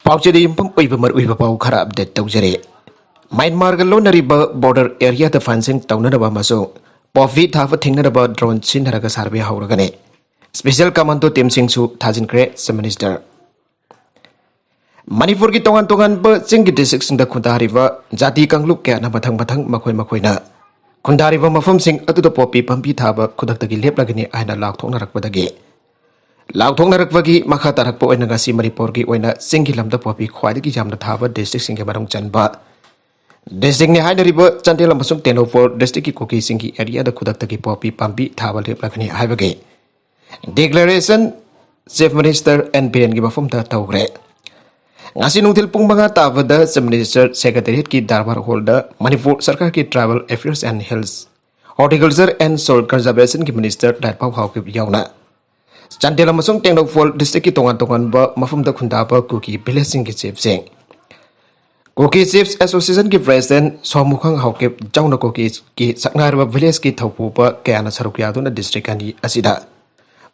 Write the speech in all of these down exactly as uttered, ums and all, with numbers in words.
ꯄꯥꯎꯆꯦꯗ ꯌꯨꯝꯐꯝ ꯑꯣꯏꯕ ꯃꯔꯨꯑꯣꯏꯕ ꯄꯥꯎ ꯈꯔ ꯑꯞꯗꯦꯠ ꯇꯧꯖꯔꯤ꯫ ꯃ꯭ꯌꯥꯟꯃꯥꯔꯒ ꯂꯣꯟꯅꯔꯤꯕ ꯕꯣꯔꯗꯔ ꯑꯦꯔꯤꯌꯥꯗ ꯐꯦꯟꯁꯤꯡ ꯇꯧꯅꯅꯕ ꯑꯃꯁꯨꯡ ꯄꯣꯄꯤ ꯊꯥꯕ ꯊꯤꯡꯅꯅꯕ ꯗ꯭ꯔꯣꯟ ꯁꯤꯖꯤꯟꯅꯔꯒ ꯁꯔꯚꯦ ꯍꯧꯔꯒꯅꯤ꯫ ꯁ꯭ꯄꯦꯁꯤꯌꯦꯜ ꯀꯃꯥꯟꯗꯣ ꯇꯤꯝꯁꯤꯡꯁꯨ ꯊꯥꯖꯤꯟꯈ꯭ꯔꯦ, ꯆꯤꯐ ꯃꯤꯅꯤꯁꯇꯔ꯫ ꯃꯅꯤꯄꯨꯔꯒꯤ ꯇꯣꯉꯥꯟ ꯇꯣꯉꯥꯟꯕ ꯆꯤꯡꯒꯤ ꯗꯤꯁꯇ꯭ꯔꯤꯛꯁꯤꯡꯗ ꯈꯨꯟꯗꯥꯔꯤꯕ ꯖꯥꯇꯤ ꯀꯥꯡꯂꯨꯞ ꯀꯌꯥꯅ ꯃꯊꯪ ꯃꯊꯪ ꯃꯈꯣꯏ ꯃꯈꯣꯏꯅ ꯈꯨꯟꯗꯥꯔꯤꯕ ꯃꯐꯝꯁꯤꯡ ꯑꯗꯨꯗ ꯄꯣꯄꯤ ꯄꯥꯝꯕꯤ ꯊꯥꯕ ꯈꯨꯗꯛꯇꯒꯤ ꯂꯦꯞꯂꯒꯅꯤ ꯍꯥꯏꯅ ꯂꯥꯎꯊꯣꯛꯅꯔꯛꯄꯗꯒꯤ, ꯂꯥꯎꯊꯣꯛꯅꯔꯛꯄꯒꯤ ꯃꯈꯥ ꯇꯥꯔꯛꯄ ꯑꯣꯏꯅ ꯉꯁꯤ ꯃꯅꯤꯄꯨꯔꯒꯤ ꯑꯣꯏꯅ ꯆꯤꯡꯒꯤ ꯂꯝꯗ ꯄꯣꯄꯤ ꯈ꯭ꯋꯥꯏꯗꯒꯤ ꯌꯥꯝꯅ ꯊꯥꯕ ꯗꯤꯁꯇ꯭ꯔꯤꯛꯁꯤꯡꯒꯤ ꯃꯅꯨꯡ ꯆꯟꯕ ꯗꯤꯁꯇ꯭ꯔꯤꯛꯅꯤ ꯍꯥꯏꯅꯔꯤꯕ ꯆꯥꯟꯗꯦꯜ ꯑꯃꯁꯨꯡ ꯇꯦꯡꯅꯧꯄꯜ ꯗꯤꯁꯇ꯭ꯔꯤꯛꯀꯤ ꯀꯨꯀꯤꯁꯤꯡꯒꯤ ꯑꯦꯔꯤꯌꯥꯗ ꯈꯨꯗꯛꯇꯒꯤ ꯄꯣꯄꯤ ꯄꯥꯝꯕꯤ ꯊꯥꯕ ꯂꯦꯞꯂꯒꯅꯤ ꯍꯥꯏꯕꯒꯤ ꯗꯤꯀ꯭ꯂꯦꯔꯦꯁꯟ ꯆꯤꯐ ꯃꯤꯅꯤꯁꯇꯔ ꯑꯦꯟ ꯕꯤꯔꯦꯟꯒꯤ ꯃꯐꯝꯗ ꯇꯧꯈ꯭ꯔꯦ꯫ ꯉꯁꯤ ꯅꯨꯡꯊꯤꯜ ꯄꯨꯡ ꯃꯉꯥ ꯇꯥꯕꯗ ꯆꯤꯐ ꯃꯤꯅꯤꯁꯇꯔ ꯁꯦꯀ꯭ꯔꯦꯇꯦꯔꯤꯌꯦꯠꯀꯤ ꯗꯔꯕꯥꯔ ꯍꯣꯜꯗ ꯃꯅꯤꯄꯨꯔ ꯁꯔꯀꯥꯔꯒꯤ Tribal Affairs and Hills, Horticulture and Soil Conservationꯒꯤ ꯃꯤꯅꯤꯁꯇꯔ ꯂꯥꯏꯠꯄꯥꯎ ꯍꯥꯎꯀꯤꯞ ꯌꯥꯎꯅ ꯆꯥꯟꯗꯦꯜ ꯑꯃꯁꯨꯡ ꯇꯦꯡꯅꯧꯄꯜ ꯗꯤꯁꯇ꯭ꯔꯤꯛꯀꯤ ꯇꯣꯉꯥꯟ ꯇꯣꯉꯥꯟꯕ ꯃꯐꯝꯗ ꯈꯨꯟꯗꯥꯕ ꯀꯨꯀꯤ ꯚꯤꯂꯦꯖꯁꯤꯡꯒꯤ ꯆꯤꯐꯁꯤꯡ, ꯀꯨꯀꯤ ꯆꯤꯐꯁ ꯑꯦꯁꯣꯁꯤꯌꯦꯁꯟꯒꯤ ꯄ꯭ꯔꯦꯁꯤꯗꯦꯟꯠ ꯁꯣꯃꯨꯈꯪ ꯍꯥꯎꯀꯤꯞ ꯌꯥꯎꯅ ꯀꯨꯀꯤꯒꯤ ꯁꯛꯅꯥꯏꯔꯕ ꯚꯤꯂꯦꯖꯀꯤ ꯊꯧꯄꯨꯕ ꯀꯌꯥꯅ ꯁꯔꯨꯛ ꯌꯥꯗꯨꯅ ꯗꯤꯁꯇ꯭ꯔꯤꯛ ꯑꯅꯤ ꯑꯁꯤꯗ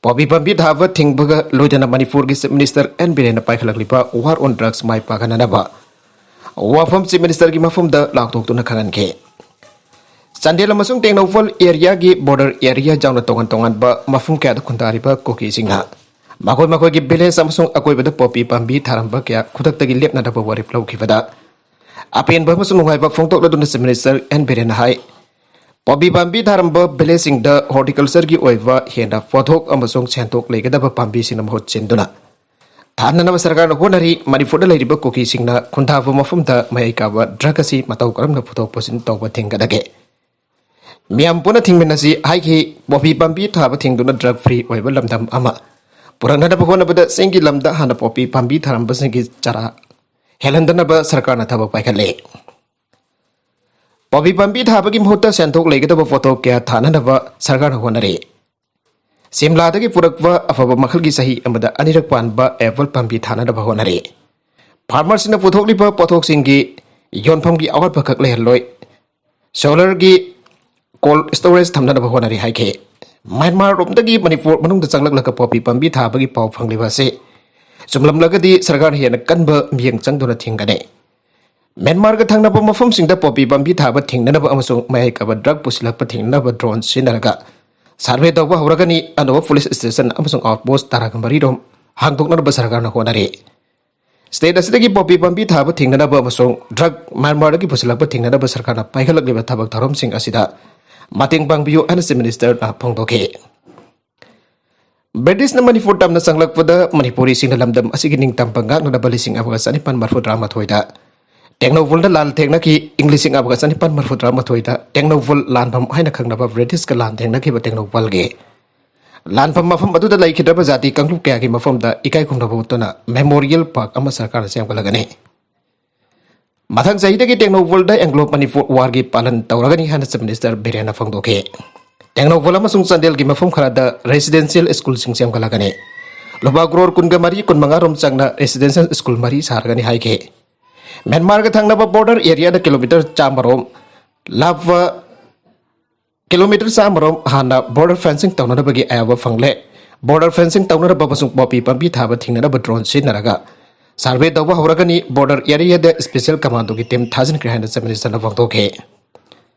ꯄꯣꯄꯤ ꯄꯥꯝꯕꯤ ꯊꯥꯕ ꯊꯤꯡꯕꯒ ꯂꯣꯏꯅꯅ ꯃꯅꯤꯄꯨꯔꯒꯤ ꯆꯤꯐ ꯃꯤꯅꯤꯁꯇꯔ ꯑꯦꯟ ꯕꯤꯔꯦꯟꯅ ꯄꯥꯏꯈꯠꯂꯛꯂꯤꯕ ꯋꯥꯔ ꯑꯣꯟ ꯗ꯭ꯔꯒꯁ ꯃꯥꯏ ꯄꯥꯛꯍꯟꯅꯅꯕ ꯋꯥꯐꯝ ꯆꯤꯐ ꯃꯤꯅꯤꯁꯇꯔꯒꯤ ꯃꯐꯝꯗ ꯂꯥꯎꯊꯣꯛꯇꯨꯅ ꯈꯪꯍꯟꯈꯤ꯫ ꯆꯥꯟꯗꯦꯜ ꯑꯃꯁꯨꯡ ꯇꯦꯡꯅꯧꯄꯜ ꯑꯦꯔꯤꯌꯥꯒꯤ ꯕꯣꯔꯗꯔ ꯑꯦꯔꯤꯌꯥ ꯌꯥꯎꯅ ꯇꯣꯉꯥꯟ ꯇꯣꯉꯥꯟꯕ ꯃꯐꯝ ꯀꯌꯥꯗ ꯈꯨꯟꯗꯥꯔꯤꯕ ꯀꯨꯀꯤꯁꯤꯡꯅ ꯃꯈꯣꯏ ꯃꯈꯣꯏꯒꯤ ꯚꯤꯂꯦꯖ ꯑꯃꯁꯨꯡ ꯑꯀꯣꯏꯕꯗ ꯄꯣꯄꯤ ꯄꯥꯝꯕꯤ ꯊꯥꯔꯝꯕ ꯀꯌꯥ ꯈꯨꯗꯛꯇꯒꯤ ꯂꯦꯞꯅꯅꯕ ꯋꯥꯔꯦꯞ ꯂꯧꯈꯤꯕꯗ ꯑꯄꯦꯟꯕ ꯑꯃꯁꯨꯡ ꯅꯨꯡꯉꯥꯏꯕ ꯐꯣꯡꯗꯣꯛꯂꯗꯨꯅ ꯆꯤꯐ ꯃꯤꯅꯤꯁꯇꯔ ꯑꯦꯟ ꯕꯤꯔꯦꯟꯅ ꯍꯥꯏ, ꯄꯣꯄꯤ ꯄꯥꯝꯕꯤ ꯊꯥꯔꯝꯕ ꯚꯤꯂꯦꯖꯁꯤꯡꯗ ꯍꯣꯔꯇꯤꯀꯜꯆꯔꯒꯤ ꯑꯣꯏꯕ ꯍꯦꯟꯅ ꯄꯣꯠꯊꯣꯛ ꯑꯃꯁꯨꯡ ꯁꯦꯟꯊꯣꯛ ꯂꯩꯒꯗꯕ ꯄꯥꯝꯕꯤꯁꯤꯡꯅ ꯃꯍꯨꯠ ꯁꯤꯟꯗꯨꯅ ꯊꯥꯅꯅꯕ ꯁꯔꯀꯥꯔꯅ ꯍꯣꯠꯅꯔꯤ꯫ ꯃꯅꯤꯄꯨꯔꯗ ꯂꯩꯔꯤꯕ ꯀꯨꯀꯤꯁꯤꯡꯅ ꯈꯨꯟꯗꯥꯕ ꯃꯐꯝꯗ ꯃꯍꯩ ꯀꯥꯕ ꯗ꯭ꯔꯒ ꯑꯁꯤ ꯃꯇꯧ ꯀꯔꯝꯅ ꯄꯨꯊꯣꯛ ꯄꯨꯁꯤꯟ ꯇꯧꯕ ꯊꯤꯡꯒꯗꯒꯦ? ꯃꯤꯌꯥꯝ ꯄꯨꯟꯅ ꯊꯤꯡꯃꯤꯟꯅꯁꯤ ꯍꯥꯏꯈꯤ꯫ ꯄꯣꯄꯤ ꯄꯥꯝꯕꯤ ꯊꯥꯕ ꯊꯤꯡꯗꯨꯅ ꯗ꯭ꯔꯒ ꯐ꯭ꯔꯤ ꯑꯣꯏꯕ ꯂꯝꯗꯝ ꯑꯃ ꯄꯨꯔꯛꯅꯅꯕ ꯍꯣꯠꯅꯕꯗ ꯆꯤꯡꯒꯤ ꯂꯝꯗ ꯍꯥꯟꯅ ꯄꯣꯄꯤ ꯄꯥꯝꯕꯤ ꯊꯥꯔꯝꯕꯁꯤꯡꯒꯤ ꯆꯔꯥ ꯍꯦꯜꯍꯟꯗꯅꯕ ꯁꯔꯀꯥꯔꯅ ꯊꯕꯛ ꯄꯥꯏꯈꯠꯂꯤ꯫ ꯄꯣꯄꯤ ꯄꯥꯝꯕꯤ ꯊꯥꯕꯒꯤ ꯃꯍꯨꯠꯇ ꯁꯦꯟꯊꯣꯛ ꯂꯩꯒꯗꯕ ꯄꯣꯠꯊꯣꯛ ꯀꯌꯥ ꯊꯥꯅꯅꯕ ꯁꯔꯀꯥꯔꯅ ꯍꯣꯠꯅꯔꯤ꯫ ꯁꯤꯝꯂꯥꯗꯒꯤ ꯄꯨꯔꯛꯄ ꯑꯐꯕ ꯃꯈꯜꯒꯤ ꯆꯍꯤ ꯑꯃꯗ ꯑꯅꯤꯔꯛ ꯄꯥꯟꯕ ꯑꯦꯄꯜ ꯄꯥꯝꯕꯤ ꯊꯥꯅꯅꯕ ꯍꯣꯠꯅꯔꯤ꯫ ꯐꯥꯔꯃꯔꯁꯤꯡꯅ ꯄꯨꯊꯣꯛꯂꯤꯕ ꯄꯣꯠꯊꯣꯛꯁꯤꯡꯒꯤ ꯌꯣꯟꯐꯝꯒꯤ ꯑꯋꯥꯠꯄ ꯈꯛ ꯂꯩꯍꯜꯂꯣꯏ꯫ ꯁꯣꯂꯔꯒꯤ ꯀꯣꯜ ꯁ꯭ꯇꯣꯔꯦꯖ ꯊꯝꯅꯅꯕ ꯍꯣꯠꯅꯔꯤ ꯍꯥꯏꯈꯤ꯫ ꯃ꯭ꯌꯥꯟꯃꯥꯔ ꯔꯣꯝꯗꯒꯤ ꯃꯅꯤꯄꯨꯔ ꯃꯅꯨꯡꯗ ꯆꯪꯂꯛꯂꯒ ꯄꯣꯄꯤ ꯄꯥꯝꯕꯤ ꯊꯥꯕꯒꯤ ꯄꯥꯎ ꯐꯪꯂꯤꯕ ꯑꯁꯤ ꯆꯨꯝꯂꯝꯂꯒꯗꯤ ꯁꯔꯀꯥꯔꯅ ꯍꯦꯟꯅ ꯀꯟꯕ ꯃꯤꯠꯌꯦꯡ ꯆꯪꯗꯨꯅ ꯊꯤꯡꯒꯅꯤ꯫ ꯃ꯭ꯌꯥꯟꯃꯥꯔꯒ ꯊꯪꯅꯕ ꯃꯐꯝꯁꯤꯡꯗ ꯄꯣꯄꯤ ꯄꯥꯝꯕꯤ ꯊꯥꯕ ꯊꯤꯡꯅꯅꯕ ꯑꯃꯁꯨꯡ ꯃꯌꯥꯏ ꯀꯥꯕ ꯗ꯭ꯔꯒ ꯄꯨꯁꯤꯜꯂꯛꯄ ꯊꯤꯡꯅꯅꯕ ꯗ꯭ꯔꯣꯟ ꯁꯤꯖꯤꯟꯅꯔꯒ ꯁꯔꯚꯦ ꯇꯧꯕ ꯍꯧꯔꯒꯅꯤ꯫ ꯑꯅꯧꯕ ꯄꯨꯂꯤꯁ ꯁ꯭ꯇꯦꯁꯟ ꯑꯃꯁꯨꯡ ꯑꯥꯎꯠꯄꯣꯁ꯭ꯠ ꯇꯔꯥꯒ ꯃꯔꯤ ꯔꯣꯝ ꯍꯥꯡꯗꯣꯛꯅꯅꯕ ꯁꯔꯀꯥꯔꯅ ꯍꯣꯠꯅꯔꯤ꯫ ꯁ꯭ꯇꯦꯠ ꯑꯁꯤꯗꯒꯤ ꯄꯣꯄꯤ ꯄꯥꯝꯕꯤ ꯊꯥꯕ ꯊꯤꯡꯅꯅꯕ ꯑꯃꯁꯨꯡ ꯗ꯭ꯔꯒ ꯃ꯭ꯌꯥꯟꯃꯥꯔꯗꯒꯤ ꯄꯨꯁꯤꯜꯂꯛꯄ ꯊꯤꯡꯅꯅꯕ ꯁꯔꯀꯥꯔꯅ ꯄꯥꯏꯈꯠꯂꯛꯂꯤꯕ ꯊꯕꯛ ꯊꯧꯔꯝꯁꯤꯡ ꯑꯁꯤꯗ ꯃꯇꯦꯡ ꯄꯥꯡꯕꯤꯌꯨ ꯍꯥꯏꯅ ꯆꯤꯐ ꯃꯤꯅꯤꯁꯇꯔꯅ ꯐꯣꯡꯗꯣꯛꯈꯤ꯫ ꯕ꯭ꯔꯤꯇꯤꯁꯅ ꯃꯅꯤꯄꯨꯔ ꯇꯝꯅ ꯆꯪꯂꯛꯄꯗ ꯃꯅꯤꯄꯨꯔꯤꯁꯤꯡꯅ ꯂꯝꯗꯝ ꯑꯁꯤꯒꯤ ꯅꯤꯡꯇꯝꯕ ꯉꯥꯛꯅꯅꯕ ꯂꯤꯁꯤꯡ ꯑꯃꯒ ꯆꯅꯤꯄꯥꯟ ꯃꯔꯤꯐꯨ ꯇꯔꯥꯃꯥꯊꯣꯏꯗ ꯇꯦꯡꯅꯧꯄꯜꯗ ꯂꯥꯟ ꯊꯦꯡꯅꯈꯤ꯫ ꯏꯪ ꯂꯤꯁꯤꯡ ꯑꯃꯒ ꯆꯅꯤꯄꯥꯟ ꯃꯔꯤꯐꯨ ꯇꯔꯥꯃꯥꯊꯣꯏꯗ ꯇꯦꯡꯅꯧꯄꯜ ꯂꯥꯟꯐꯝ ꯍꯥꯏꯅ ꯈꯪꯅꯕ ꯕ꯭ꯔꯤꯇꯤꯁꯀ ꯂꯥꯟ ꯊꯦꯡꯅꯈꯤꯕ ꯇꯦꯡꯅꯧꯄꯜꯒꯤ ꯂꯥꯟꯐꯝ ꯃꯐꯝ ꯑꯗꯨꯗ ꯂꯩꯈꯤꯗ꯭ꯔꯕ ꯖꯥꯇꯤ ꯀꯥꯡꯂꯨꯞ ꯀꯌꯥꯒꯤ ꯃꯐꯝꯗ ꯏꯀꯥꯏ ꯈꯨꯝꯅꯕ ꯎꯠꯇꯨꯅ ꯃꯦꯃꯣꯔꯤꯌꯦꯜ ꯄꯥꯔꯛ ꯑꯃ ꯁꯔꯀꯥꯔꯅ ꯁꯦꯝꯒꯠꯂꯒꯅꯤ꯫ ꯃꯊꯪ ꯆꯍꯤꯗꯒꯤ ꯇꯦꯡꯅꯧꯄꯜꯗ ꯑꯦꯡꯒ꯭ꯂꯣ ꯃꯅꯤꯄꯨꯔ ꯋꯥꯔꯒꯤ ꯄꯥꯂꯟ ꯇꯧꯔꯒꯅꯤ ꯍꯥꯏꯅ ꯆꯤꯐ ꯃꯤꯅꯤꯁꯇꯔ ꯕꯤꯔꯦꯟꯅ ꯐꯣꯡꯗꯣꯛꯈꯤ꯫ ꯇꯦꯡꯅꯧꯄꯜ ꯑꯃꯁꯨꯡ ꯆꯥꯟꯗꯦꯜꯒꯤ ꯃꯐꯝ ꯈꯔꯗ ꯔꯦꯁꯤꯗꯦꯟꯁꯤꯌꯦꯜ ꯁ꯭ꯀꯨꯜꯁꯤꯡ ꯁꯦꯝꯒꯠꯂꯒꯅꯤ꯫ ꯂꯨꯄꯥ ꯀ꯭ꯔꯣꯔ ꯀꯨꯟꯒ ꯃꯔꯤ, ꯀꯨꯟꯃꯉꯥ ꯔꯣꯝ ꯆꯪꯅ ꯔꯦꯁꯤꯗꯦꯟꯁꯤꯌꯦꯜ ꯁ꯭ꯀꯨꯜ ꯃꯔꯤ ꯁꯥꯔꯒꯅꯤ ꯍꯥꯏꯈꯤ꯫ ꯃ꯭ꯌꯥꯟꯃꯥꯔꯒ ꯊꯪꯅꯕ ꯕꯣꯔꯗꯔ ꯑꯦꯔꯤꯌꯥꯗ ꯀꯤꯂꯣꯃꯤꯇꯔ ꯆꯥꯝꯃ ꯔꯣꯝ ꯂꯥꯞꯄ ꯀꯤꯂꯣꯃꯤꯇꯔ ꯆꯥꯝꯃ ꯔꯣꯝ ꯍꯥꯟꯅ ꯕꯣꯔꯗꯔ ꯐꯦꯟꯁꯤꯡ ꯇꯧꯅꯅꯕꯒꯤ ꯑꯌꯥꯕ ꯐꯪꯂꯦ꯫ ꯕꯣꯔꯗꯔ ꯐꯦꯟꯁꯤꯡ ꯇꯧꯅꯅꯕ ꯑꯃꯁꯨꯡ ꯄꯣꯄꯤ ꯄꯥꯝꯕꯤ ꯊꯥꯕ ꯊꯤꯡꯅꯅꯕ ꯗ꯭ꯔꯣꯟ ꯁꯤꯖꯤꯟꯅꯔꯒ ꯁꯔꯚꯦ ꯇꯧꯕ ꯍꯧꯔꯒꯅꯤ꯫ ꯕꯣꯔꯗꯔ ꯑꯦꯔꯤꯌꯥꯗ ꯁ꯭ꯄꯦꯁꯤꯌꯦꯜ ꯀꯃꯥꯟꯗꯣꯒꯤ ꯇꯤꯝ ꯊꯥꯖꯤꯟꯈ꯭ꯔꯦ ꯍꯥꯏꯅ ꯆꯤꯐ ꯃꯤꯅꯤꯁꯇꯔꯅ ꯐꯣꯡꯗꯣꯛꯈꯤ꯫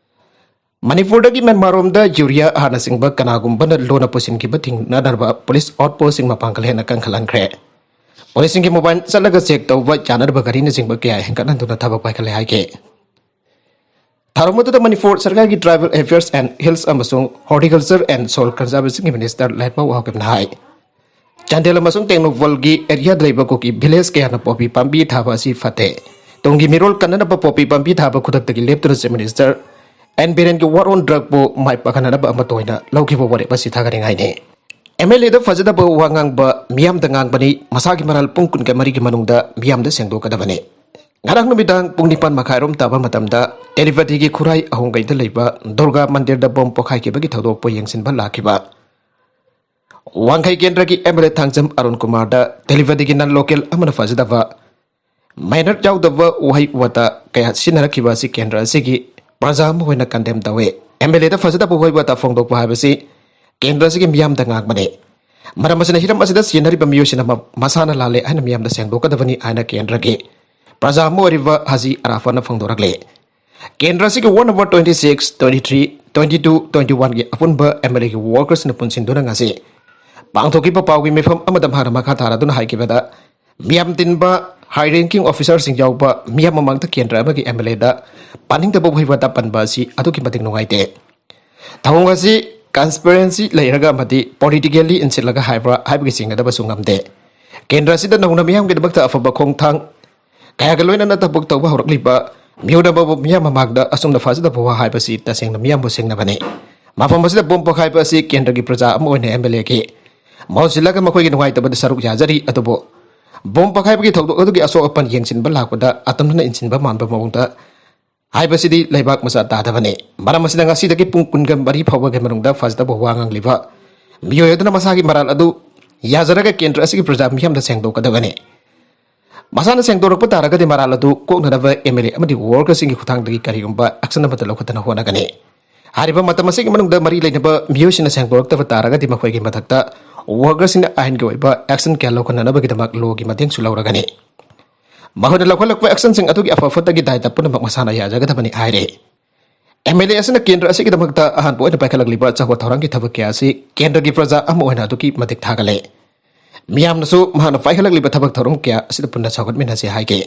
ꯃꯅꯤꯄꯨꯔꯗꯒꯤ ꯃ꯭ꯌꯥꯟꯃꯥꯔꯔꯣꯝꯗ ꯌꯨꯔꯤꯌꯥ ꯍꯥꯟꯅꯆꯤꯡꯕ ꯀꯅꯥꯒꯨꯝꯕꯅ ꯂꯣꯟꯅ ꯄꯨꯁꯤꯟꯈꯤꯕ ꯊꯤꯡꯅꯅꯕ ꯄꯨꯂꯤꯁ ꯑꯥꯎꯠꯄꯣꯁ꯭ꯠꯁꯤꯡ ꯃꯄꯥꯡꯒꯜ ꯍꯦꯟꯅ ꯀꯟꯈꯠꯍꯟꯈ꯭ꯔꯦ꯫ ꯄꯨꯂꯤꯁꯁꯤꯡꯒꯤ ꯃꯣꯕꯥꯏꯜ ꯆꯠꯂꯒ ꯆꯦꯛ ꯇꯧꯕ ꯌꯥꯅꯅꯕ ꯒꯥꯔꯤꯅꯆꯤꯡꯕ ꯀꯌꯥ ꯍꯦꯟꯒꯠꯍꯟꯗꯨꯅ ꯊꯕꯛ ꯄꯥꯏꯈꯠꯂꯦ ꯍꯥꯏꯈꯤ꯫ ꯊꯧꯔꯝ ꯑꯗꯨꯗ ꯃꯅꯤꯄꯨꯔ ꯁꯔꯀꯥꯔꯒꯤ ꯇ꯭ꯔꯥꯏꯕꯦꯜ ꯑꯦꯐꯤꯌꯔꯁ ꯑꯦꯟ ꯍꯤꯜꯁ ꯑꯃꯁꯨꯡ ꯍꯣꯔꯇꯤꯀꯜꯆꯔ ꯑꯦꯟ ꯁꯣꯏꯜ ꯀꯟꯖꯥꯔꯕꯦꯁꯟꯒꯤ ꯃꯤꯅꯤꯁꯇꯔ ꯂꯥꯏꯠꯄꯥꯎ ꯍꯥꯎꯀꯤꯞꯅ ꯍꯥꯏ, ꯆꯥꯟꯗꯦꯜ ꯑꯃꯁꯨꯡ ꯇꯦꯡꯅꯧꯄꯜꯒꯤ ꯑꯦꯔꯤꯌꯥꯗ ꯂꯩꯕ ꯀꯨꯀꯤ ꯚꯤꯂꯦꯖ ꯀꯌꯥꯅ ꯄꯣꯄꯤ ꯄꯥꯝꯕꯤ ꯊꯥꯕ ꯑꯁꯤ ꯐꯠꯇꯦ꯫ ꯇꯨꯡꯒꯤ ꯃꯤꯔꯣꯜ ꯀꯟꯅꯅꯕ ꯄꯣꯄꯤ ꯄꯥꯝꯕꯤ ꯊꯥꯕ ꯈꯨꯗꯛꯇꯒꯤ ꯂꯦꯞꯇꯨꯅ ꯆꯤꯐ ꯃꯤꯅꯤꯁꯇꯔ ꯑꯦꯟ ꯕꯤꯔꯦꯟꯒꯤ ꯋꯥꯔ ꯑꯣꯟ ꯗ꯭ꯔꯒꯄꯨ ꯃꯥꯏ ꯄꯥꯛꯍꯟꯅꯅꯕ ꯑꯃꯠꯇ ꯑꯣꯏꯅ ꯂꯧꯈꯤꯕ ꯋꯥꯔꯦꯞ ꯑꯁꯤ ꯊꯥꯒꯠꯅꯤꯡꯉꯥꯏꯅꯤ꯫ ꯑꯦꯝ ꯑꯦꯜ ꯑꯦꯗ ꯐꯖꯗꯕ ꯋꯥ ꯉꯥꯡꯕ ꯃꯤꯌꯥꯝꯗ ꯉꯥꯡꯕꯅꯤ, ꯃꯁꯥꯒꯤ ꯃꯔꯥꯜ ꯄꯨꯡ ꯀꯨꯟꯒ ꯃꯔꯤꯒꯤ ꯃꯅꯨꯡꯗ ꯃꯤꯌꯥꯝꯗ ꯁꯦꯡꯗꯣꯛꯀꯗꯕꯅꯤ꯫ ꯉꯔꯥꯡ ꯅꯨꯃꯤꯗꯥꯡ ꯄꯨꯡ ꯅꯤꯄꯥꯟ ꯃꯈꯥꯏꯔꯣꯝ ꯇꯥꯕ ꯃꯇꯝꯗ ꯇꯦꯂꯤꯄꯇꯤꯒꯤ ꯈꯨꯔꯥꯏ ꯑꯍꯣꯡꯒꯩꯗ ꯂꯩꯕ ꯗꯨꯔꯒꯥ ꯃꯟꯗꯤꯔꯗ ꯕꯣꯝ ꯄꯣꯈꯥꯏꯈꯤꯕꯒꯤ ꯊꯧꯗꯣꯛꯄꯨ ꯌꯦꯡꯁꯤꯟꯕ ꯂꯥꯛꯈꯤꯕ ꯋꯥꯡꯈꯩ ꯀꯦꯟꯗ꯭ꯔꯒꯤ M L A Thangjam Arun ꯀꯨꯃꯥꯔꯗ ꯇꯦꯂꯤꯄꯇꯤꯒꯤ ꯅꯟ ꯂꯣꯀꯦꯜ ꯑꯃꯅ ꯐꯖꯗꯕ ꯃꯦꯅꯔ ꯌꯥꯎꯗꯕ ꯋꯥꯍꯩ ꯋꯥꯇꯥ ꯀꯌꯥ ꯁꯤꯖꯤꯟꯅꯔꯛꯈꯤꯕ ꯑꯁꯤ ꯀꯦꯟꯗ꯭ꯔ ꯑꯁꯤꯒꯤ ꯄ꯭ꯔꯖꯥ ꯑꯃ ꯑꯣꯏꯅ ꯀꯟꯗꯦꯝ ꯇꯧꯏ꯫ ꯑꯦꯝ ꯑꯦꯜ ꯑꯦꯗ ꯐꯖꯗꯕ ꯋꯥꯍꯩ ꯋꯥꯇꯥ ꯐꯣꯡꯗꯣꯛꯄ ꯍꯥꯏꯕꯁꯤ ꯀꯦꯟꯗ꯭ꯔ ꯑꯁꯤꯒꯤ ꯃꯤꯌꯥꯝꯗ ꯉꯥꯡꯕꯅꯤ꯫ ꯃꯔꯝ ꯑꯁꯤꯅ ꯍꯤꯔꯝ ꯑꯁꯤꯗ ꯆꯦꯟꯅꯔꯤꯕ ꯃꯤꯑꯣꯏꯁꯤꯅ ꯃ-, ꯃꯁꯥꯅ ꯂꯥꯜꯂꯦ ꯍꯥꯏꯅ ꯃꯤꯌꯥꯝꯗ ꯁꯦꯡꯗꯣꯛꯀꯗꯕꯅꯤ ꯍꯥꯏꯅ ꯀꯦꯟꯗ꯭ꯔꯒꯤ ꯄ꯭ꯔꯖꯥ ꯑꯃ ꯑꯣꯏꯔꯤꯕ ꯍꯥꯖꯤ ꯑꯔꯥꯐꯥꯠꯅ ꯐꯣꯡꯗꯣꯔꯛꯂꯤ꯫ ꯀꯦꯟꯗ꯭ꯔ ꯑꯁꯤꯒꯤ ward number twenty six, twenty three, twenty two, twenty one ꯒꯤ ꯑꯄꯨꯟꯕ MLA ꯒꯤ workers ꯅ ꯄꯨꯟꯁꯤꯟꯗꯨꯅ ꯉꯁꯤ ꯄꯥꯡꯊꯣꯛꯈꯤꯕ ꯄꯥꯎꯒꯤ ꯃꯤꯐꯝ ꯑꯃꯗ ꯃꯍꯥꯛꯅ ꯃꯈꯥ ꯇꯥꯔꯗꯨꯅ ꯍꯥꯏꯈꯤꯕꯗ, ꯃꯤꯌꯥꯝ ꯇꯤꯟꯕ high ranking officer ꯁꯤꯡ ꯌꯥꯎꯕ ꯃꯤꯌꯥꯝ ꯃꯃꯥꯡꯗ ꯀꯦꯟꯗ꯭ꯔ ꯑꯃꯒꯤ MLA ꯗ ꯄꯥꯅꯤꯡꯗꯕ ꯋꯥꯍꯩ ꯋꯥꯇꯥ ꯄꯟꯕ ꯑꯁꯤ ꯑꯗꯨꯛꯀꯤ ꯃꯇꯤꯛ ꯅꯨꯡꯉꯥꯏꯇꯦ꯫ ꯊꯧꯑꯣꯡ ꯑꯁꯤ transparency ꯂꯩꯔꯒ ꯑꯃꯗꯤ politically ꯏꯟꯁꯤꯜꯂꯒ ꯍꯥꯏꯕ꯭ꯔꯥ ꯍꯥꯏꯕꯒꯤ ꯆꯤꯡꯅꯗꯕꯁꯨ ꯉꯝꯗꯦ꯫ ꯀꯦꯟꯗ꯭ꯔ ꯑꯁꯤꯗ ꯅꯧꯅ ꯃꯤꯌꯥꯝꯒꯤꯗꯃꯛꯇ ꯑꯐꯕ ꯈꯣꯡꯊꯥꯡ ꯀꯌꯥꯒ ꯂꯣꯏꯅꯅ ꯊꯕꯛ ꯇꯧꯕ ꯍꯧꯔꯛꯂꯤꯕ ꯃꯤꯑꯣꯏ ꯑꯃꯕꯨ ꯃꯤꯌꯥꯝ ꯃꯃꯥꯡꯗ ꯑꯆꯨꯝꯕ ꯐꯖꯗꯕ ꯋꯥ ꯍꯥꯏꯕꯁꯤ ꯇꯁꯦꯡꯅ ꯃꯤꯌꯥꯝꯕꯨ ꯁꯦꯡꯅꯕꯅꯤ꯫ ꯃꯐꯝ ꯑꯁꯤꯗ ꯕꯣꯝ ꯄꯣꯈꯥꯏꯕ ꯑꯁꯤ ꯀꯦꯟꯗ꯭ꯔꯒꯤ ꯄ꯭ꯔꯖꯥ ꯑꯃ ꯑꯣꯏꯅ MLA ꯒꯤ ꯃꯍꯨꯠ ꯁꯤꯜꯂꯒ ꯃꯈꯣꯏꯒꯤ ꯅꯨꯡꯉꯥꯏꯇꯕꯗ ꯁꯔꯨꯛ ꯌꯥꯖꯔꯤ, ꯑꯗꯨꯕꯨ ꯕꯣꯝ ꯄꯣꯈꯥꯏꯕꯒꯤ ꯊꯧꯗꯣꯛ ꯑꯗꯨꯒꯤ ꯑꯁꯣꯛ ꯑꯄꯟ ꯌꯦꯡꯁꯤꯟꯕ ꯂꯥꯛꯄꯗ ꯑꯇꯝꯅꯅ ꯏꯟꯁꯤꯟꯕ ꯃꯥꯟꯕ ꯃꯑꯣꯡꯗ ꯍꯥꯏꯕꯁꯤꯗꯤ ꯂꯩꯕꯥꯛ ꯃꯆꯥ ꯇꯥꯗꯕꯅꯤ꯫ ꯃꯔꯝ ꯑꯁꯤꯅ ꯉꯁꯤꯗꯒꯤ ꯄꯨꯡ ꯀꯨꯟꯒ ꯃꯔꯤ ꯐꯥꯎꯕꯒꯤ ꯃꯅꯨꯡꯗ ꯐꯖꯗꯕ ꯋꯥ ꯉꯥꯡꯂꯤꯕ ꯃꯤꯑꯣꯏ ꯑꯗꯨꯅ ꯃꯁꯥꯒꯤ ꯃꯔꯥꯜ ꯑꯗꯨ ꯌꯥꯖꯔꯒ ꯀꯦꯟꯗ꯭ꯔ ꯑꯁꯤꯒꯤ ꯄ꯭ꯔꯖꯥ ꯃꯤꯌꯥꯝꯗ ꯁꯦꯡꯗꯣꯛꯀꯗꯕꯅꯤ꯫ ꯃꯁꯥꯅ ꯁꯦꯡꯗꯣꯔꯛꯄ ꯇꯥꯔꯒꯗꯤ ꯃꯔꯥꯜ ꯑꯗꯨ ꯀꯣꯛꯅꯅꯕ MLA ꯑꯃꯗꯤ worker ꯁꯤꯡꯒꯤ ꯈꯨꯠꯊꯥꯡꯗꯒꯤ ꯀꯔꯤꯒꯨꯝꯕ action ꯑꯃꯠꯇ ꯂꯧꯈꯠꯇꯅ ꯍꯣꯠꯅꯒꯅꯤ꯫ ꯍꯥꯏꯔꯤꯕ ꯃꯇꯝ ꯑꯁꯤꯒꯤ ꯃꯅꯨꯡꯗ ꯃꯔꯤ ꯂꯩꯅꯕ ꯃꯤꯑꯣꯏꯁꯤꯡꯅ ꯁꯦꯡꯗꯣꯔꯛꯇꯕ ꯇꯥꯔꯒꯗꯤ ꯃꯈꯣꯏꯒꯤ ꯃꯊꯛꯇ worker ꯁꯤꯡꯅ ꯑꯥꯏꯟꯒꯤ ꯑꯣꯏꯕ action ꯀꯌꯥ ꯂꯧꯈꯠꯅꯅꯕꯒꯤꯗꯃꯛ law ꯒꯤ ꯃꯇꯦꯡꯁꯨ ꯂꯧꯔꯒꯅꯤ꯫ ꯃꯈꯣꯏꯅ ꯂꯧꯈꯠꯂꯛꯄ action ꯁꯤꯡ ꯑꯗꯨꯒꯤ ꯑꯐ ꯐꯠꯇꯒꯤ ꯗꯥꯏꯇ ꯄꯨꯝꯅꯃꯛ ꯃꯁꯥꯅ ꯌꯥꯖꯒꯗꯕꯅꯤ ꯍꯥꯏꯔꯦ꯫ MLA ꯑꯁꯤꯅ ꯀꯦꯟꯗ꯭ꯔ ꯑꯁꯤꯒꯤꯗꯃꯛꯇ ꯑꯍꯥꯟꯕ ꯑꯣꯏꯅ ꯄꯥꯏꯈꯠꯂꯛꯂꯤꯕ ꯆꯥꯎꯈꯠ ꯊꯧꯔꯥꯡꯒꯤ ꯊꯕꯛ ꯀꯌꯥ ꯑꯁꯤ ꯀꯦꯟꯗ꯭ꯔꯒꯤ ꯄ꯭ꯔꯖꯥ ꯑꯃ ꯑꯣꯏꯅ ꯑꯗꯨꯛꯀꯤ ꯃꯇꯤꯛ ꯊꯥꯒꯠꯂꯦ꯫ ꯃꯤꯌꯥꯝꯅꯁꯨ ꯃꯍꯥꯛꯅ ꯄꯥꯏꯈꯠꯂꯛꯂꯤꯕ ꯊꯕꯛ ꯊꯧꯔꯝ ꯀꯌꯥ ꯑꯁꯤꯗ ꯄꯨꯟꯅ ꯁꯧꯒꯠꯃꯤꯟꯅꯁꯤ ꯍꯥꯏꯒꯦ꯫